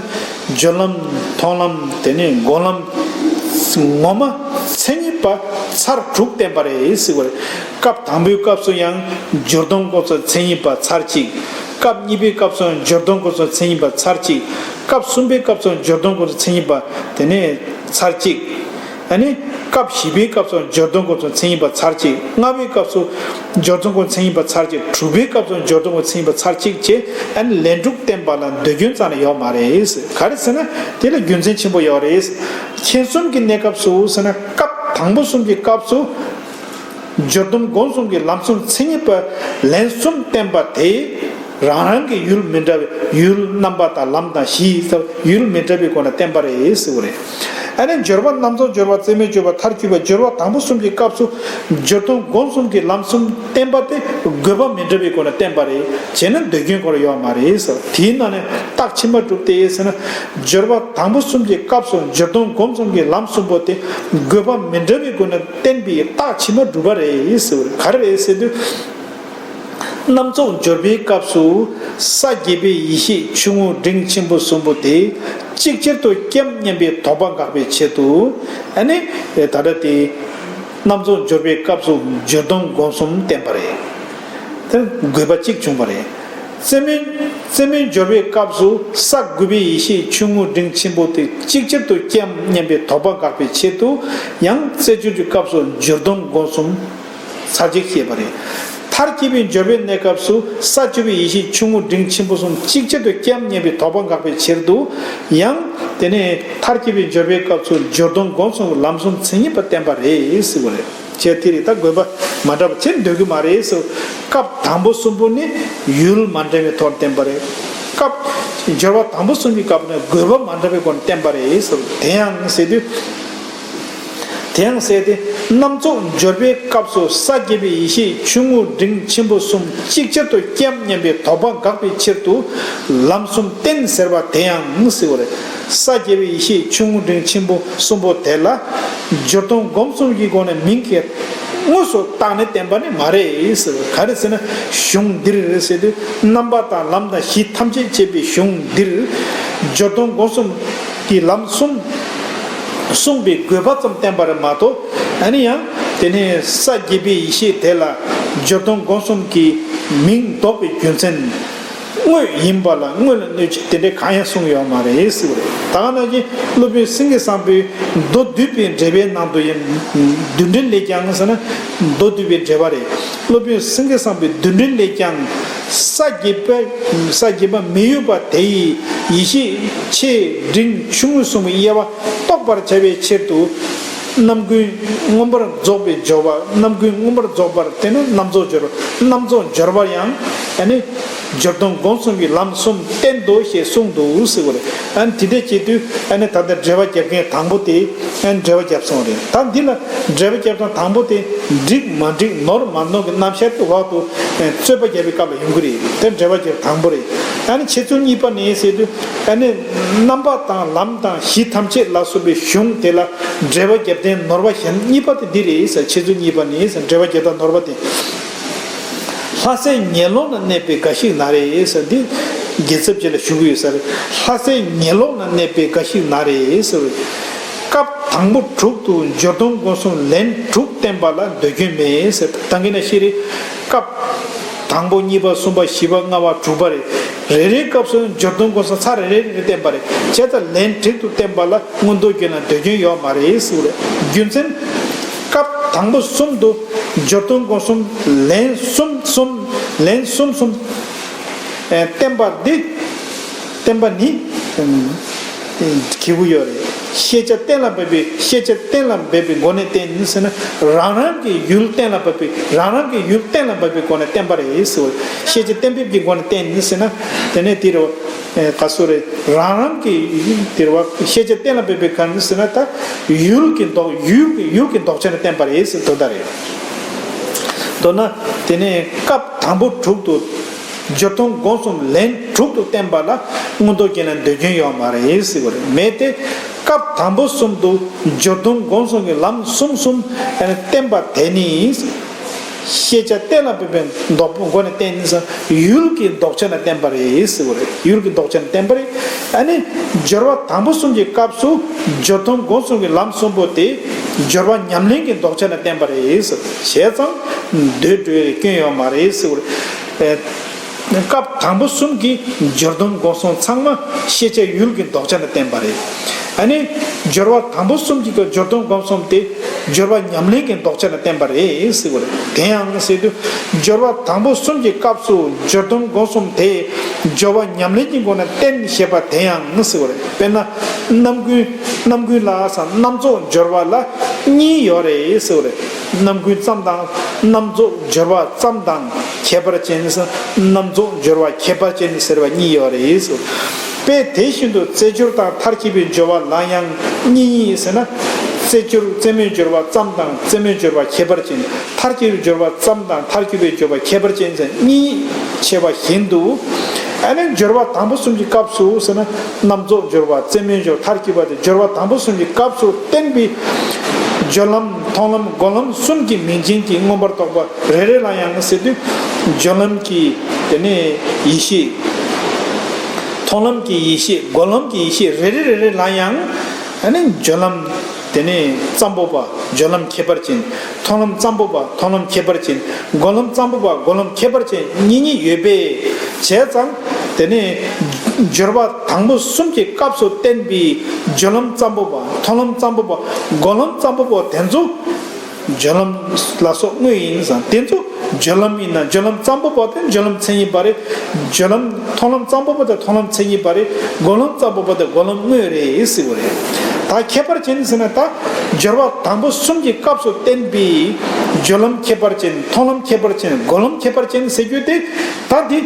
སྦྱོར་ལམ། མཐོང་ལམ། དེ་ནས་སྒོམ་ལམ། ངོ་མ་མཚན་ཉིད་པ་ཚར་དྲུག་བསྟན་པ་རེད་ཟེར་བ་རེད། སྐབས་དང་པོའི་སྐབས་སུ་ཡང་སྦྱོར་དོན་སྒོམ་གསུམ་མཚན་ཉིད་པ་ཚར་གཅིག་སྐབས་གཉིས་པའི་སྐབས་སུ་ཡང་སྦྱོར་དོན་སྒོམ་གསུམ་མཚན་ཉིད་པ་ཚར་གཅིག་སྐབས་གསུམ་པའི་སྐབས་སུ་ཡང་སྦྱོར་དོན་སྒོམ་གསུམ་མཚན་ཉིད་པ་དེ་ནས་ཚར་གཅིག་ཨ་ནི། སྐབས་བཞི་པའི་སྐབས་སུ་སྦྱོར་དོན་སྒོམ་གསུམ་མཚན་ཉིད་པ་ཚར་གཅིག་ལྔ་པའི་སྐབས་སུ་སྦྱོར་དོན་སྒོམ་གསུམ་མཚན་ཉིད་པ་ཚར་གཅིག་དྲུག་པའི་སྐབས་སུ་སྦྱོར་དོན་སྒོམ་གསུམ་མཚན་ཉིད་པ་ཚར་གཅིག་བཅས་ཨ་ནི་ལན་དྲུག་བསྟན་པ་ལ་འདོད་སྐྱོན་རྩ་ནས་ཡོད་མ་རེད། ག་རེ་ཟེར་ན། དེ་ལ་རྒྱུ་མཚན་ཆེན་པོ་ཡོད་རེད། མཁྱེན་གསུམ་གྱི་གནས་སྐབས་སུ་ཟེར་ན། སྐབས་དང་པོ་གསུམ་གྱི་སྐབས་སུ། སྦྱོར་དོན་སྒོམ་གསུམ་གྱི་ལམ་གསུམ་མཚན་ཉིད་པ་ལན་གསུམ་བསྟན་པ་དེ། རང་རང་གི་ཡུལ་མི་འདྲ་བའི་ཡུལ་རྣམ་པ་དང་ལམ་དང་གཞི་ཡུལ་མི་འདྲ་བའི་སྒོ་ནས་བསྟན་པ་རེད་ཟེར་བ་རེད། ཨ་ནི་སྦྱོར་བ་རྣམ་རྫོགས་སྦྱོར་བ། རྩེ་མོའི་སྦྱོར་བ། མཐར་གྱིས་པ། སྦྱོར་བ་དང་པོ་གསུམ་གྱི་སྐབས་སུ་སྦྱོར་དོན་སྒོམ་གསུམ་གྱི་ལམ་གསུམ་བསྟན་པ་དེ་དགོས་པ་མི་འདྲ་བའི་སྒོ་ནས་བསྟན་པ་རེད། བྱས་ན་འདོད་སྐྱོན་སྐོར་ཡོད་མ་རེད་ཟེར། དེའི་ནང་ནས་རྟགས་ཕྱི་མ་གྲུབ་སྟེ་ཟེར་ན། སྦྱོར་བ་དང་པོ་གསུམ་གྱི་སྐབས་སུ་སྦྱོར་དོན་སྒོམ་གསུམ་གྱི་ལམ་གསུམ་པོ་དེ་དགོས་པ་མི་འདྲ་བའི་སྒོ་ནས་བསྟན་པའི་རྟགས་ཕྱི་མ་གྲུབ་པ་རེད་ཟེར་བ་རེད། ག་རེ་རེད་ཟེར་དུས། རྣམ་རྫོགས་སྦྱོར་བའི་སྐབས་སུ་ས་བརྒྱད་པའི་ཡེ་ཤེས་ཆུང་ངུ་འབྲིང་ཆེན་པོ་གསུམ་པོ་དེ་གཅིག་ཅར་དུ་སྐྱེའམ་སྙམ་པའི་དོགས་པ་འགག་པའི་ཆེད་དུ། ཨ་ནི། ད་ལྟ་དེ། རྣམ་རྫོགས་སྦྱོར་བའི་སྐབས་སུ་སྦྱོར་དོན་སྒོམ་གསུམ་བསྟན་པ་རེད། དེ་དགོས་པ་གཅིག་བྱུང་བ་རེད། རྩེ་མོའི་རྩེ་མོའི་སྦྱོར་བའི་སྐབས་སུ་ས་དགུ་པའི་ཡེ་ཤེས་ཆུང་ངུ་འབྲིང་ཆེན་པོ་དེ་གཅིག་ཅར་དུ་སྐྱེའམ་སྙམ་པའི་དོགས་པ་འགག་པའི་ཆེད་དུ་ཡང་རྩེ་སྦྱོར་གྱི་སྐབས་སུ་སྦྱོར་དོན་སྒོམ་གསུམ་ཚར་གཅིག་བཤད་པ་རེད། མཐར་གྱིས་པའི་སྦྱོར་བའི་གནས་སྐབས་སུ་ས་བཅུ་པའི་ཡེ་ཤེས་ཆུང་ངུ་འབྲིང་ཆེན་པོ་གསུམ་གཅིག་ཅར་དུ་སྐྱེའམ་སྙམ་པའི་དོགས་པ་འགག་པའི་ཕྱིར་དུ་ཡང་དེ་ནས་མཐར་གྱིས་པའི་སྦྱོར་བའི་སྐབས་སུ་སྦྱོར་དོན་སྒོམ་གསུམ་གྱི་ལམ་གསུམ་མཚན་ཉིད་པ་བསྟན་པ་རེད་ཟེར་བ་རེད། བྱས་དེ་རེད། ད་དགོས་པ་མ་འདྲ་བ་བྱེད་འདོད་ཀྱི་མ་རེད་ཟེར། སྐབས་དང་པོ་གསུམ་པོ་ནི་ཡུལ་མ་འདྲ་བའི་ཐོག་བསྟན་པ་རེད། སྐབས་སྦྱོར་བ་དང་པོ་གསུམ་གྱི་སྐབས་ནི་དགོས་པ་མ་འདྲ་བའི་སྒོ་ནས་བསྟན་པ་རེད་ཟེར། དེ་ཡང་ཟེར་དུས། དེ་ཡང་ཟེར་ཏེ། རྣམ་རྫོགས་སྦྱོར་བའི་སྐབས་སུ་ས་བརྒྱད་པའི་ཡེ་ཤེས་ཆུང་ངུ་འབྲིང་ཆེན་པོ་གསུམ་གཅིག་ཅར་དུ་སྐྱེའམ་སྙམ་པའི་དོགས་པ་འགག་པའི་ཕྱིར་དུ་ལམ་གསུམ་བསྟན་ཟེར་བ་དེ་ཡང་ཟེར་བ་རེད། ས་བརྒྱད་པའི་ཡེ་ཤེས་ཆུང་ངུ་འབྲིང་ཆེན་པོ་གསུམ་པོ་དེ་ལ་སྦྱོར་དོན་སྒོམ་གསུམ་གྱི་སྒོ་ནས་མིང་གིས་དངོས་སུ་བཏགས་ནས་བསྟན་པ་ནི་མ་རེད་ཟེར། ག་རེ་ཟེར་ན། གཞུང་འདིར་ཟེར་དུས་རྣམ་པ་དང་ལམ་དང་གཞི་ཐམས་ཅད་བསྐྱེད་པའི་གཞུང་འདིར་སྦྱོར་དོན་སྒོམ་གསུམ་གྱི་ལམ་གསུམ་གསུངས་པའི་དགོས་པ་ཙམ་བསྟན་པ་རེད་མ་གཏོགས། ཨ་ནི་ཡང་དེ་ནས་ས་བརྒྱད་པའི་ཡེ་ཤེས་དེ་ལ་སྦྱོར་དོན་སྒོམ་གསུམ་གྱི་མིང་འདོགས་པའི་རྒྱུ་མཚན། དངོས་ཡིན་པ་ལ་དངོས་ལ་གནོད་བྱེད་དེ་འདྲའི་གང་ཡང་གསུངས་ཡོད་མ་རེད་ཟེར་བ་རེད། ད་ག་ནང་བཞིན་སློབ་དཔོན་སེང་གེ་བཟང་པོས་མདོ་སྡུད་པའི་འགྲེལ་པའི་ནང་དུ་ཡང་། རྡུལ་ཕྲན་ལས་ཀྱང་ཟེར་ན་མདོ་སྡུད་པའི་འགྲེལ་པ་རེད། སློབ་དཔོན་སེང་གེ་བཟང་པོས་རྡུལ་ཕྲན་ལས་ཀྱང་ས་བརྒྱད་པ་ས་བརྒྱད་པ་མི་གཡོ་བ་དེའི་ཡེ་ཤེས་ཆེ་འབྲིང་ཆུང་ངུ་གསུམ་གྱི་དབྱེ་བ་རྟོགས་པར་བྱ་བའི་ཕྱིར་དུ། རྣམ་ཀུན་མངོན་པར་རྫོགས་པའི་སྦྱོར་བ། རྣམ་ཀུན་མངོན་པར་རྫོགས་པར་བསྟན་ན་རྣམ་རྫོགས་སྦྱོར་བ། རྣམ་རྫོགས་སྦྱོར་བར་ཡང་ཨ་ནི་སྦྱོར་དོན་སྒོམ་གསུམ་གྱི་ལམ་གསུམ་བསྟན་ཏོ་ཞེས་གསུངས་འདུག་ཟེར་བ་རེད། ཨ་ནི་དེ་འདྲ་བྱེད་དུས་ཨ་ནི་ད་ལྟ་འགྲེལ་པ་རྒྱབ་མཁན་དང་པོ་དེ་ཨ་ནི་འགྲེལ་པ་རྒྱབ་སོང་རེད། ད་འདི་ལ་འགྲེལ་པ་རྒྱབ་སྟངས་དང་པོ་དེ་འགྲིག་མ་འགྲིག་ནོར་མ་ནོར་གྱི་རྣམ་གཞག་གི་འོག་ཏུ་རྩོད་པ་རྒྱབ་པའི་སྐབས་ལ་ཡོང་གི་རེད། དེ་འགྲེལ་པ་རྒྱབ་དང་པོ་རེད། ཨ་ནི་འཆད་ཚུལ་གཉིས་པ་ནི་ཟེར་དུས་ཨ་ནི་རྣམ་པ་དང་ལམ་དང་གཞི་ཐམས་ཅད་ལ་སོགས་པའི་གཞུང་དེ་ལ་འགྲེལ་པ་རྒྱབ་སྟངས་ནོར་བ་གཞན་གཉིས་པ་དེ་འདི་རེད་ཟེར། འཆད་ཚུལ་གཉིས་པ་ནི་ཟེར་འགྲེལ་པ་རྒྱབ་སྟངས་ནོར་བ་དེ། ལྷ་སའི་ཉེ་ལོགས་ན་གནས་པའི་འགའ་ཞིག་ན་རེ་ཟེར་འདི་རྒྱལ་ཚབ་ཅིག་ལ་ཞུ་གི་ཡོད་ས་རེད། ལྷ་སའི་ཉེ་ལོགས་ན་གནས་པའི་འགའ་ཞིག་ན་རེ་ཟེར། སྐབས་དང་པོ་དྲུག་ཏུ་སྦྱོར་དོན་སྒོམ་གསུམ་ལན་དྲུག་བསྟན་པ་ལ་འདོད་སྐྱོན་མེད་ཟེར། ད་གིན་ན་ཤེས་རེད། སྐབས་དང་པོ་གཉིས་པ་གསུམ་པ་བཞི་པ་ལྔ་པ་དྲུག་པ་རེད། རེ་རེའི་སྐབས་སུ་སྦྱོར་དོན་སྒོམ་གསུམ་ཚར་རེ་རེ་རེ་རེ་བསྟན་པ་རེད། བྱས་ཙང་ལན་དྲུག་ཏུ་བསྟན་པ་ལ་མངོན་རྟོགས་རྒྱན་ལ་འདོད་སྐྱོན་ཡོད་མ་རེད་ཟེར་བ་རེད། རྒྱུ་མཚན། སྐབས་དང་པོ་གསུམ་དུ་ སྦྱོར་དོན་སྒོམ་གསུམ་ལན་གསུམ་གསུམ། ལན་གསུམ་གསུམ་ཨེ་བསྟན་པ་འདི། བསྟན་པ་ནི། ཨེ་གི་གུ་ཡོད་རེད། ཤེས་བྱ་གཏན་ལ་འབེབས་པའི་ཤེས་བྱ་གཏན་ལ་འབེབས་པའི་སྒོ་ནས་བསྟན་ནི་ཟེར་ན། རང་རང་གི་ཡུལ་གཏན་ལ་འབེབས་པའི་རང་རང་གི་ཡུལ་གཏན་ལ་འབེབས་པའི་སྒོ་ནས་བསྟན་པ་རེད་ཟེར་བ། ཤེས་བྱ་གཏན་འབེབས་ཀྱི་སྒོ་ནས་བསྟན་ནི་ཟེར་ན། དེ་ནས་དེ་རུ་ཨེ་ག་སུ་རེད། རང་རང་གི་དེ་རུ་བ་ཤེས་བྱ་གཏན་ལ་འབེབས་པའི་ག་ནི་ཟེར་ན། ད་ཡུལ་གྱི་ལྡོག་ཡུལ་གྱི་ཡུལ་གྱི་ལྡོག་ཆ་ནས་བསྟན་པ་རེད་ཟེར་དོན་དག་རེད། མདོར་ན་དེ་ནས་སྐབས་དང་པོ་དྲུག་ཏུ། སྦྱོར་དོན་སྒོམ་གསུམ་ལན་དྲུག་ཏུ་བསྟན་པ་ལ་མངོན་རྟོགས་རྒྱན་ལ་འདོད་རྒྱུན་ཡོད་མ་རེད་ཟེར་བ་རེད། མེད་དེ། སྐབས་དང་པོ་གསུམ་དུ་སྦྱོར་དོན་སྒོམ་གསུམ་གྱི་ལམ་གསུམ་གསུམ་བསྟན་པ་དེ་ནི། ཤེས་བྱ་གཏན་ལ་འབེབས་པའི་ལྡོག་པའི་སྒོ་ནས་བསྟན་ནི་ཟེར། ཡུལ་གྱི་ལྡོག་ཆ་ནས་བསྟན་པ་རེད་ཟེར་བ་རེད། ཡུལ་གྱི་ལྡོག་ཆ་ནས་བསྟན་པ་རེད། ཨ་ནི་སྦྱོར་བ་དང་པོ་གསུམ་གྱི་སྐབས་སུ་སྦྱོར་དོན་སྒོམ་གསུམ་གྱི་ལམ་གསུམ་པོ་དེ་སྦྱོར་བ་ཉམས་ལེན་གྱི་ལྡོག་ཆ་ནས་བསྟན་པ་རེད་ཟེར། བྱས་ཙང་འདོད་འགྲོ་བའི་སྐྱོན་ཡོད་མ་རེད་ཟེར་བ་རེད། སྐབས་དང་པོ་གསུམ་གྱི་སྦྱོར་དོན་སྒོམ་གསུམ་ཚང་མ་ཤེས་བྱ་ཡུལ་གྱི་ལྡོག་ཆ་ནས་བསྟན་པ་རེད། ཨ་ནི་སྦྱོར་བ་དང་པོ་གསུམ་གྱི་སྦྱོར་དོན་སྒོམ་གསུམ་དེ་སྦྱོར་བ་ཉམས་ལེན་གྱི་ལྡོག་ཆ་ནས་བསྟན་པ་རེད་ཟེར་བ་རེད། དེ་ཡང་ཟེར་དུས། སྦྱོར་བ་དང་པོ་གསུམ་གྱི་སྐབས་སུ་སྦྱོར་དོན་སྒོམ་གསུམ་དེ་སྦྱོར་བ་ཉམས་ལེན་གྱི་སྒོ་ནས་བསྟན་ཞེས་པ་དེ་ཡང་ཟེར་བ་རེད། དཔེར་ན། རྣམ་ཀུན། རྣམ་ཀུན་ལ་སོགས་རྣམ་རྫོགས་སྦྱོར་བ་ལ་གཉིས་ཡོད་རེད་ཟེར་བ་རེད། རྣམ་ཀུན་ཙམ་དང་རྣམ་རྫོགས་སྦྱོར་བ་ཙམ་དང་ཁྱད་པར་ཅན། རྣམ་རྫོགས་སྦྱོར་བ་ཁྱད་པར་ཅན་ཟེར་བ་གཉིས་ཡོད་རེད་ཟེར། དཔེ་དེ་བཞིན་དུ་རྩེ་སྦྱོར་དང་མཐར་གྱིས་པའི་སྦྱོར་བ་ལ་ཡང་གཉིས་གཉིས་ཟེར་ན། རྩེ་སྦྱོར་རྩེ་མོའི་སྦྱོར་བ་ཙམ་དང་རྩེ་མོའི་སྦྱོར་བ་ཁྱད་པར་ཅན། མཐར་གྱིས་པའི་སྦྱོར་བ་ཙམ་དང་མཐར་གྱིས་པའི་སྦྱོར་བ་ཁྱད་པར་ཅན་ཟེར་གཉིས་ཕྱེ་བ་བཞིན་དུ། ཨ་ནི་སྦྱོར་བ་དང་པོ་གསུམ་གྱི་སྐབས་སུ་ཟེར་ན། རྣམ་རྫོགས་སྦྱོར་བ་རྩེ་མོའི་སྦྱོར་བ་མཐར་གྱིས་པ་དེ། སྦྱོར་བ་དང་པོ་གསུམ་གྱི་སྐབས་སུ་བསྟན་པའི་སྦྱོར་ལམ་མཐོང་ལམ་སྒོམ་ལམ་གསུམ་གྱི་མིང་ཅན་གྱི་མངོན་པར་རྟོགས་པ་རེ་རེ་ལ་ཡང་ཟེར་དུས། སྦྱོར་ལམ་གྱི་དེ་ནས་ཡེ་ཤེས། མཐོང་ལམ་གྱི་ཡེ་ཤེས། སྒོམ་ལམ་གྱི་ཡེ་ཤེས་རེ་རེ་རེ་རེ་ལ་ཡང་། ཨ་ནི་སྦྱོར་ལམ་དེ་ནས་ཙམ་པོ་པ་སྦྱོར་ལམ་ཁྱད་པར་ཅན། མཐོང་ལམ་ཙམ་པོ་པ་མཐོང་ལམ་ཁྱད་པར་ཅན། སྒོམ་ལམ་ཙམ་པོ་པ་སྒོམ་ལམ་ཁྱད་པར་ཅན་གཉིས་གཉིས་ཡོད་པས། བྱས་ཙང་དེ་ནས་སྦྱོར་བ་དང་པོ་གསུམ་གྱི་སྐབས་སུ་བསྟན་པའི་སྦྱོར་ལམ་ཙམ་པོ་པ་མཐོང་ལམ་ཙམ་པོ་པ་སྒོམ་ལམ་ཙམ་པོ་པ་དེ་ཚོ། སྦྱོར་ལམ་ལ་སོགས་དངོས་ཡིན་ཙང་དེ་ཚོ་སྦྱོར་ལམ་ཡིན་ན་སྦྱོར་ལམ་ཙམ་པོ་པ་དེ་སྦྱོར་ལམ་མཚན་ཉིད་པ་རེད། སྦྱོར་ལམ་མཐོང་ལམ་ཙམ་པོ་པ་དེ་མཐོང་ལམ་མཚན་ཉིད་པ་རེད། སྒོམ་ལམ་ཙམ་པོ་པ་དེ་སྒོམ་ལམ་དངོས་རེད་ཟེར་བ་རེད། ད་ཁྱད་པར་ཅན་ཟེར་ན། ད་སྦྱོར་བ་དང་པོ་གསུམ་གྱི་སྐབས་སུ་བསྟན་པའི་སྦྱོར་ལམ་ཁྱད་པར་ཅན། མཐོང་ལམ་ཁྱད་པར་ཅན། སྒོམ་ལམ་ཁྱད་པར་ཅན་ཟེར་རྒྱུ་དེ། ད་འདི་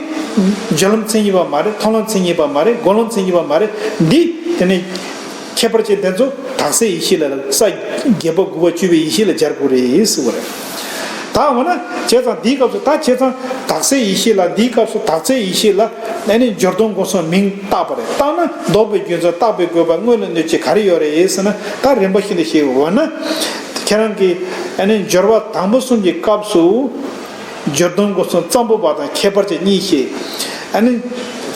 སྦྱོར་ལམ་མཚན་ཉིད་པ་མ་རེད། མཐོང་ལམ་མཚན་ཉིད་པ་མ་རེད། སྒོམ་ལམ་མཚན་ཉིད་པ་མ་རེད། འདི་དེ་ནས་ཁྱད་པར་ཅན་དེ་ཚོ་དག་སའི་ཡེ་ཤེས་ལ། ས་བརྒྱད་པ་དགུ་པ་བཅུ་པའི་ཡེ་ཤེས་ལ་སྦྱར་དགོས་རེད་ཟེར་བ་རེད། ད་འོ་ན་བྱས་ཙང་འདིའི་སྐབས་སུ། ད་བྱས་ཙང་དག་སའི་ཡེ་ཤེས་ལ། འདིའི་སྐབས་སུ་དག་སའི་ཡེ་ཤེས་ལ་ཨ་ནི་སྦྱོར་དོན་སྒོམ་གསུམ་མིང་བཏགས་པ་རེད། བཏགས་ན་ལྡོག་པའི་རྒྱུ་མཚན་བཏགས་པའི་དགོས་པ་དངོས་ལ་གནོད་བྱེད་ག་རེ་ཡོད་རེད་ཟེར་ན། ད་རིམ་པ་བཞིན་དུ་ཤེས། འོ་ན་ཁྱེད་རང་གིས་ཨ་ནི་སྦྱོར་བ་དང་པོ་གསུམ་གྱི་སྐབས་སུ། སྦྱོར་དོན་སྒོམ་གསུམ་ཙམ་པོ་པ་དང་ཁྱད་པར་ཅན་གཉིས་ཤེས། ཨ་ནི་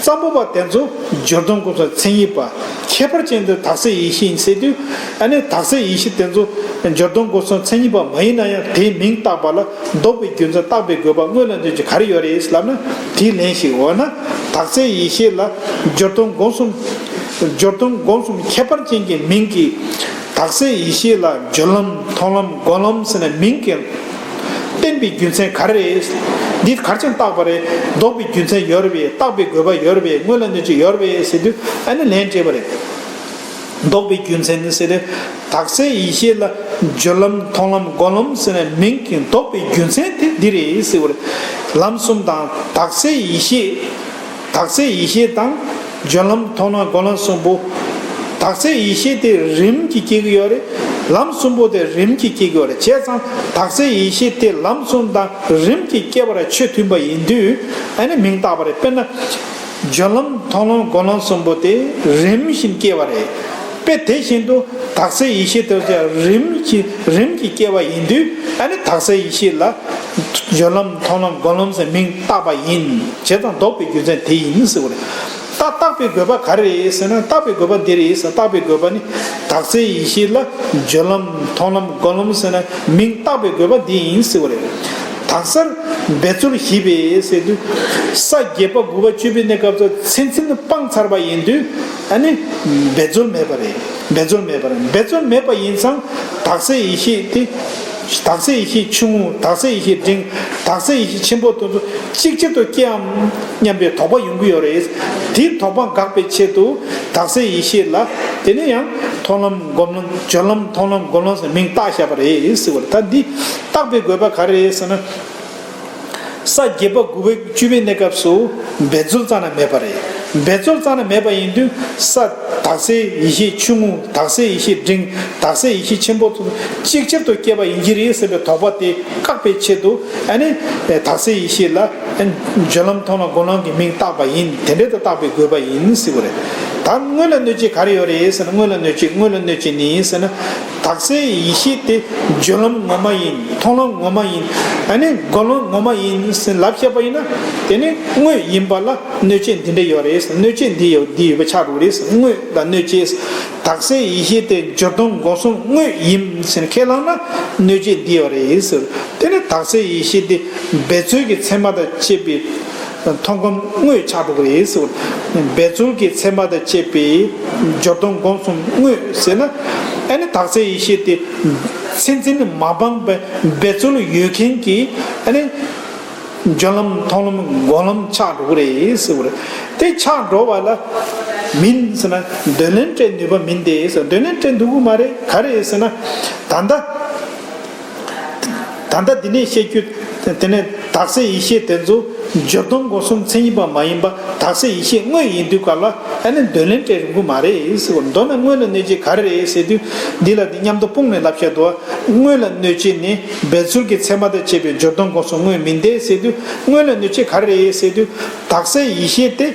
ཙམ་པོ་པ་དེ་ཚོ་སྦྱོར་དོན་སྒོམ་གསུམ་མཚན་ཉིད་པ། ཁྱད་པར་ཅན་དེ་དག་སའི་ཡེ་ཤེས་ཡིན་ཟེར་དུས། ཨ་ནི་དག་སའི་ཡེ་ཤེས་དེ་ཚོ་སྦྱོར་དོན་སྒོམ་གསུམ་མཚན་ཉིད་པ་མ་ཡིན་ན་ཡང་དེའི་མིང་བཏགས་པ་ལ་ལྡོག་པའི་རྒྱུ་མཚན་བཏགས་པའི་དགོས་པ་དངོས་ལ་གནོད་བྱེད་ག་རེ་ཡོད་རེད་ལབ་ན། དེའི་ལན་ཞིག་འོ་ན། དག་སའི་ཡེ་ཤེས་ལ་སྦྱོར་དོན་སྒོམ་གསུམ། སྦྱོར་དོན་སྒོམ་གསུམ་ཁྱད་པར་ཅན་གྱི་མིང་གིས། དག་སའི་ཡེ་ཤེས་ལ་སྦྱོར་ལམ་མཐོང་ལམ་སྒོམ་ལམ་ཟེར་ནས་མིང་གིས་བསྟན་པའི་རྒྱུ་མཚན་ག་རེ་རེད། འདི་ག་རེ་བྱས་ནས་བཏགས་པ་རེད། ལྡོག་པའི་རྒྱུ་མཚན་ཡོད་རེད་པས། བཏགས་པའི་དགོས་པ་ཡོད་རེད་པས། དངོས་ལ་གནོད་བྱེད་ཡོད་རེད་པས་ཟེར་དུས། ཨ་ནི་ལན་སྤྲད་པ་རེད། ལྡོག་པའི་རྒྱུ་མཚན་ནི་ཟེར་ཏེ། དག་སའི་ཡེ་ཤེས་ལ་སྦྱོར་ལམ་མཐོང་ལམ་སྒོམ་ལམ་ཟེར་ནས་མིང་གིས་ལྡོག་པའི་རྒྱུ་མཚན་དེ་འདི་རེད་ཟེར་བ་རེད། ལམ་གསུམ་དང་དག་སའི་ཡེ་ཤེས། དག་སའི་ཡེ་ཤེས་དང་། སྦྱོར་ལམ་མཐོང་ལམ་སྒོམ་ལམ་གསུམ་པོ། དག་སའི་ཡེ་ཤེས་དེ་རིམ་གྱིས་སྐྱེ་གི་ཡོད་རེད། ལམ་གསུམ་པོ་དེ་རིམ་གྱིས་སྐྱེ་གི་ཡོད་རེད། བྱས་ཙང་དག་སའི་ཡེ་ཤེས་དེ་ལམ་གསུམ་དང་རིམ་གྱིས་སྐྱེ་བར་ཆོས་མཐུན་པ་ཡིན་དུས། ཨ་ནི་མིང་བཏགས་པ་རེད། དཔེར་ན། སྦྱོར་ལམ་མཐོང་ལམ་སྒོམ་ལམ་གསུམ་པོ་དེ་རིམ་བཞིན་སྐྱེ་བ་རེད། དཔེ་དེ་བཞིན་དུ་དག་སའི་ཡེ་ཤེས་དེ་ཚོ་རིམ་གྱིས་རིམ་གྱིས་སྐྱེ་བ་ཡིན་དུས། ཨ་ནི་དག་སའི་ཡེ་ཤེས་ལ་སྦྱོར་ལམ་མཐོང་ལམ་སྒོམ་ལམ་ཟེར་མིང་བཏགས་པ་ཡིན། བྱས་ཙང་ལྡོག་པའི་རྒྱུ་མཚན་དེ་ཡིན་ཟེར་བ་རེད། ད་བཏགས་པའི་དགོས་པ་ག་རེ་རེད་ཟེར་ན། བཏགས་པའི་དགོས་པ་འདི་རེད་ཟེར། བཏགས་པའི་དགོས་པ་ནི་དག་སའི་ཡེ་ཤེས་ལ་སྦྱོར་ལམ་མཐོང་ལམ་སྒོམ་ལམ་ཟེར་ནས་མིང་བཏགས་པའི་དགོས་པ་འདི་ཡིན་ཟེར་བ་རེད། དག་སར་འབད་རྩོལ་བཞི་པས་ཟེར་དུས། ས་བརྒྱད་པ་དགུ་པ་བཅུ་པའི་གནས་སྐབས་སུ་ཚུན་ཚོད་སྤངས་ཚར་བ་ཡིན་དུས། ཨ་ནི་འབད་རྩོལ་མེད་པ་རེད། འབད་རྩོལ་མེད་པ་རེད། འབད་རྩོལ་མེད་པ་ཡིན་ཙང་དག་སའི་ཡེ་ཤེས་དེ་ དག་གསལ་ཡེ་ཤེས་ཆུང་ངུ། དག་གསལ་ཡེ་ཤེས་འབྲིང་། དག་གསལ་ཡེ་ཤེས་ཆེན་པོ་དེ་ཚོ་གཅིག་ཆར་དུ་སྐྱེའམ་སྙམ་པའི་དོགས་པ་ཡོང་གི་ཡོད་རེད། དེའི་དོགས་པ་འགག་པའི་ཆེད་དུ་དག་གསལ་ཡེ་ཤེས་ལ་དེ་ནས་ཡང་མཐོང་ལམ་སྒོམ་ལམ། སྦྱོར་ལམ་མཐོང་ལམ་སྒོམ་ལམ་ཟེར་མིང་བཏགས་བཞག་པ་རེད་ཟེར་བ་རེད། ད་འདི་བཏགས་པའི་དགོས་པ་ག་རེ་རེད་ཟེར་ན། ས་བརྒྱད་པ་དགུ་པའི་བཅུ་པའི་གནས་སྐབས་སུ་འབད་རྩོལ་རྩ་ནས་མེད་པ་རེད། འབད་རྩོལ་རྩ་ནས་མེད་པ་ཡིན་དུས་ས་དག་གསལ་ཡེ་ཤེས་ཆུང་ངུ། དག་གསལ་ཡེ་ཤེས་འབྲིང་། དག་གསལ་ཡེ་ཤེས་ཆེན་པོ་དེ་ཚོ་གཅིག་ཆར་དུ་སྐྱེས་པ་ཡིན་གྱི་རེད་ཟེར་བའི་དོགས་པ་དེ་བཀག་པའི་ཆེད་དུ། ཨ་ནི་དག་གསལ་ཡེ་ཤེས་ལ་སྦྱོར་ལམ་མཐོང་ལམ་སྒོམ་ལམ་གྱི་མིང་བཏགས་པ་ཡིན། དེ་འདྲའི་དུ་བཏགས་པའི་དགོས་པ་ཡིན་ཟེར་བ་རེད། ད་དངོས་ལ་གནོད་བྱེད་ག་རེ་ཡོད་རེད་ཟེར་ན། དངོས་ལ་གནོད་བྱེད། དངོས་ལ་གནོད་བྱེད་ནི་ཟེར་ན། དག་གསལ་ཡེ་ཤེས་དེ་སྦྱོར་ལམ་ངོ་མ་ཡིན། མཐོང་ལམ་ངོ་མ་ཡིན། ཨ་ནི་སྒོམ་ལམ་ངོ་མ་ཡིན་ཟེར་ལབ་བཤད་པ་ཡིན་ན། དེ་ནི་དངོས་ཡིན་པ་ལ་གནོད་བྱེད་འདི་འདྲ་ཡོད་རེད་ཟེར། གནོད་བྱེད་འདི་ཡོད། འདི་ཡོད་པ་ཆགས་འགྲོ་གི་རེད་ཟེར། དངོས་ལ་གནོད་བྱེད། དག་གསལ་ཡེ་ཤེས་དེ་སྦྱོར་སྡོམ་སྒོམ་གསུམ་དངོས་ཡིན་ཟེར་ཁས་བླངས་ན་གནོད་བྱེད་འདི་ཡོད་རེད་ཟེར། དེ་ནི་དག་གསལ་ཡེ་ཤེས་དེ་འབད་རྩོལ་གྱི་མཚན་མ་དང་བཅས་པའི་མཐོང་སྒོམ་དངོས་ཆགས་འགྲོ་གི་རེད་ཟེར། འབད་རྩོལ་གྱི་མཚན་མ་དང་བཅས་པའི་སྦྱོར་སྡོམ་སྒོམ་གསུམ་དངོས་ཟེར་ན། ཨ་ནི་དག་གསལ་ཡེ་ཤེས་དེ་མཚན་འཛིན་མ་སྤངས་པའི་འབད་རྩོལ་ཡོད་མཁན་གྱི། ཨ་ནི་སྦྱོར་ལམ་མཐོང་ལམ་སྒོམ་ལམ་ཆགས་འགྲོ་གི་རེད་ཟེར་བ་རེད། དེ་ཆགས་འགྲོ་བ་ལ་མིན་ཟེར་ན། འདོད་ལན་སྤྲད་ནུས་པ་མིན་ཏེ་ཟེར། འདོད་ལན་སྤྲད་ནུས་ཀྱི་མ་རེད། ག་རེ་ཟེར་ན། ད་ལྟ། ད་ལྟ་འདི་ནས་བཤད་རྒྱུ། དེ་ནས་དག་གསལ་ཡེ་ཤེས་དེ་ཚོ་སྦྱོར་སྡོམ་སྒོམ་གསུམ་མཚན་ཉིད་པ་མ་ཡིན་པ། དག་གསལ་ཡེ་ཤེས་དངོས་ཡིན་དུས་ག་ལ། ཨ་ནི་འདོད་ལན་སྤྲད་རུང་གི་མ་རེད་ཟེར་བ། མདོར་ན་དངོས་ལ་གནོད་བྱེད་ག་རེ་རེད་ཟེར་དུས། འདི་ལ་འདི་མཉམ་དུ་སྤུངས་ནས་ལབ་བཤད་དོ། དངོས་ལ་གནོད་བྱེད་ནི་འབད་རྩོལ་གྱི་མཚན་མ་དང་བཅས་པའི་སྦྱོར་སྡོམ་སྒོམ་གསུམ་དངོས་མིན་ཏེ་ཟེར་དུས། དངོས་ལ་གནོད་བྱེད་ག་རེ་རེད་ཟེར་དུས། དག་གསལ་ཡེ་ཤེས་དེ་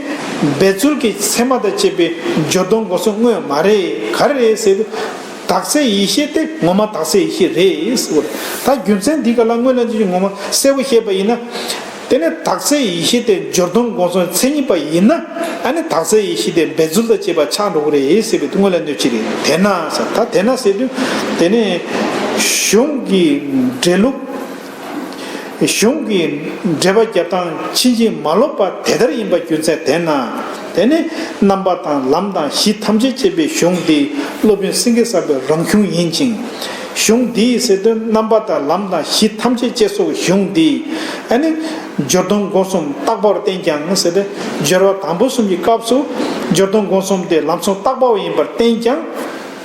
འབད་རྩོལ་གྱི་མཚན་མ་དང་བཅས་པའི་སྦྱོར་སྡོམ་སྒོམ་གསུམ་དངོས་མ་རེད། ག་རེ་རེད་ཟེར་དུས། དག་གསལ་ཡེ་ཤེས་དེ་ངོ་མ་དག་གསལ་ཡེ་ཤེས་རེད་ཟེར་བ་རེད། ད་རྒྱུ་མཚན་འདི་ག་ལ་དངོས་ལ་འདི་ངོ་མ་གསལ་པོ་བཤད་པ་ཡིན་ན། དེ་ནས་དག་གསལ་ཡེ་ཤེས་དེ་སྦྱོར་སྡོམ་སྒོམ་གསུམ་མཚན་ཉིད་པ་ཡིན་ན། ཨ་ནི་དག་གསལ་ཡེ་ཤེས་དེ་འབད་རྩོལ་དང་བཅས་པ་ཆགས་འགྲོ་གི་རེད་ཟེར་བའི་དངོས་ལ་གནོད་བྱེད་རེད། དེས་ན་ཟེར། ད་དེས་ན་ཟེར་དུས། དེ་ནས་གཞུང་གི་འགྲེལ་ལུགས། གཞུང་གི་འགྲེལ་པ་རྒྱབ་སྟངས་ཕྱིན་ཅི་མ་ལོག་པ་དེ་ལྟར་ཡིན་པ་རྒྱུ་མཚན་དེས་ན། དེ་ནི་རྣམ་པ་དང་ལམ་དང་གཞི་ཐམས་ཅད་ཅེས་པའི་གཞུང་འདི་སློབ་དཔོན་སེང་གེ་བཟང་པོའི་རང་གཞུང་ཡིན་ཅིང་། གཞུང་འདིའི་ཟེར་དོན་རྣམ་པ་དང་ལམ་དང་གཞི་ཐམས་ཅད་ཅེས་སོགས་གཞུང་འདི། ཨ་ནི་སྦྱོར་སྡོམ་སྒོམ་གསུམ་བརྟག་པར་བསྟན་ཀྱང་ཟེར་ཏེ། སྦྱོར་བ་དང་པོ་གསུམ་གྱི་སྐབས་སུ་སྦྱོར་སྡོམ་སྒོམ་གསུམ་དེ་ལམ་གསུམ་བརྟག་པ་བ་ཡིན་པར་བསྟན་ཀྱང་།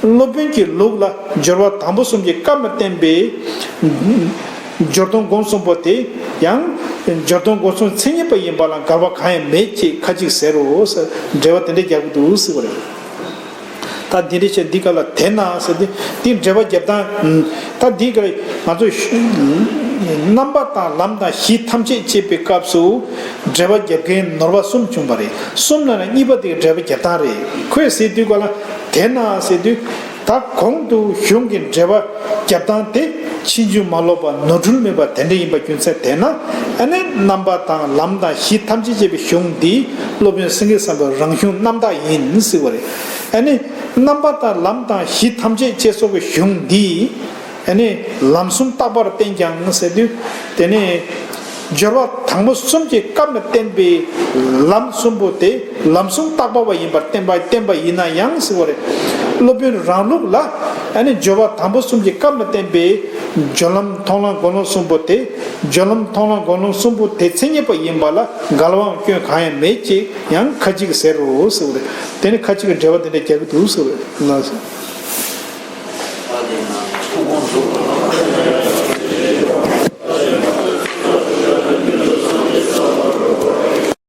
སློབ་དཔོན་གྱི་ལུགས་ལ་སྦྱོར་བ་དང་པོ་གསུམ་གྱི་སྐབས་ལ་བསྟན་པའི་སྦྱོར་སྡོམ་སྒོམ་གསུམ་པོ་དེ་ཡང་སྦྱོར་སྡོམ་སྒོམ་གསུམ་མཚན་ཉིད་པ་ཡིན་པ་ལ་འགལ་བ་གང་ཡང་མེད་ཅེས་ཁ་ཅིག་ཟེར་རོ་ཟེར། འགྲེལ་པ་དེ་འདྲ་རྒྱག་གི་འདུག་ཟེར་བ་རེད། ད་འདི་འདྲ་བྱས་འདི་ག་ལ་དེས་ན་ཟེར་ཏེ། འདི་འགྲེལ་པ་རྒྱབ་སྟངས། ད་འདི་ག་ལ་ང་ཚོས་རྣམ་པ་དང་ལམ་དང་གཞི་ཐམས་ཅད་ཅེས་པའི་སྐབས་སུ་འགྲེལ་པ་རྒྱབ་མཁན་ནོར་བ་གསུམ་བྱུང་བ་རེད། གསུམ་ནང་ནས་གཉིས་པ་དེ་འགྲེལ་པ་རྒྱབ་སྟངས་རེད། ཁོས་ཟེར་དུས་ག་ལ། དེས་ན་ཟེར་དུས། ད་གོང་དུ་གཞུང་གི་འགྲེལ་པ་རྒྱབ་སྟངས་དེ་ཕྱིན་ཅི་མ་ལོག་པ་ནོར་འཁྲུལ་མེད་པ་དེ་འདྲ་ཡིན་པ་རྒྱུ་མཚན་དེས་ན། ཨ་ནི་རྣམ་པ་དང་ལམ་དང་གཞི་ཐམས་ཅད་ཅེས་པའི་གཞུང་འདི་སློབ་དཔོན་སེང་གེ་བཟང་པོའི་རང་གཞུང་རྣམ་དག་ཡིན་ཟེར་བ་རེད། ཨ་ནི་རྣམ་པ་དང་ལམ་དང་གཞི་ཐམས་ཅད་ཅེས་སོགས་ཀྱི་གཞུང་འདི། ཨ་ནི་ལམ་གསུམ་བརྟག་པར་བསྟན་ཀྱང་ཟེར་དུས། དེ་ནས་སྦྱོར་བ་དང་པོ་གསུམ་གྱི་སྐབས་ལ་བསྟན་པའི་ལམ་གསུམ་པོ་དེ་ལམ་གསུམ་བརྟག་པ་བ་ཡིན་པར་བསྟན་པ་བསྟན་པ་ཡིན་ན་ཡང་ཟེར་བ་རེད། སློབ་དཔོན་རང་ལུགས་ལ། ཨ་ནི་སྦྱོར་བ་དང་པོ་གསུམ་གྱི་སྐབས་ལ་བསྟན་པའི་སྦྱོར་ལམ་མཐོང་ལམ་སྒོམ་ལམ་གསུམ་པོ་དེ། སྦྱོར་ལམ་མཐོང་ལམ་སྒོམ་ལམ་གསུམ་པོ་དེ་མཚན་ཉིད་པ་ཡིན་པ་ལ་འགལ་བའམ་སྐྱོན་གང་ཡང་མེད་ཅེས་ཡང་ཁ་ཅིག་ཟེར་རོ་ཟེར་བ་རེད། དེ་ནི་ཁ་ཅིག་གིས་འགྲེལ་པ་དེ་འདྲ་རྒྱག་གི་འདུག་ཟེར་བ་རེད།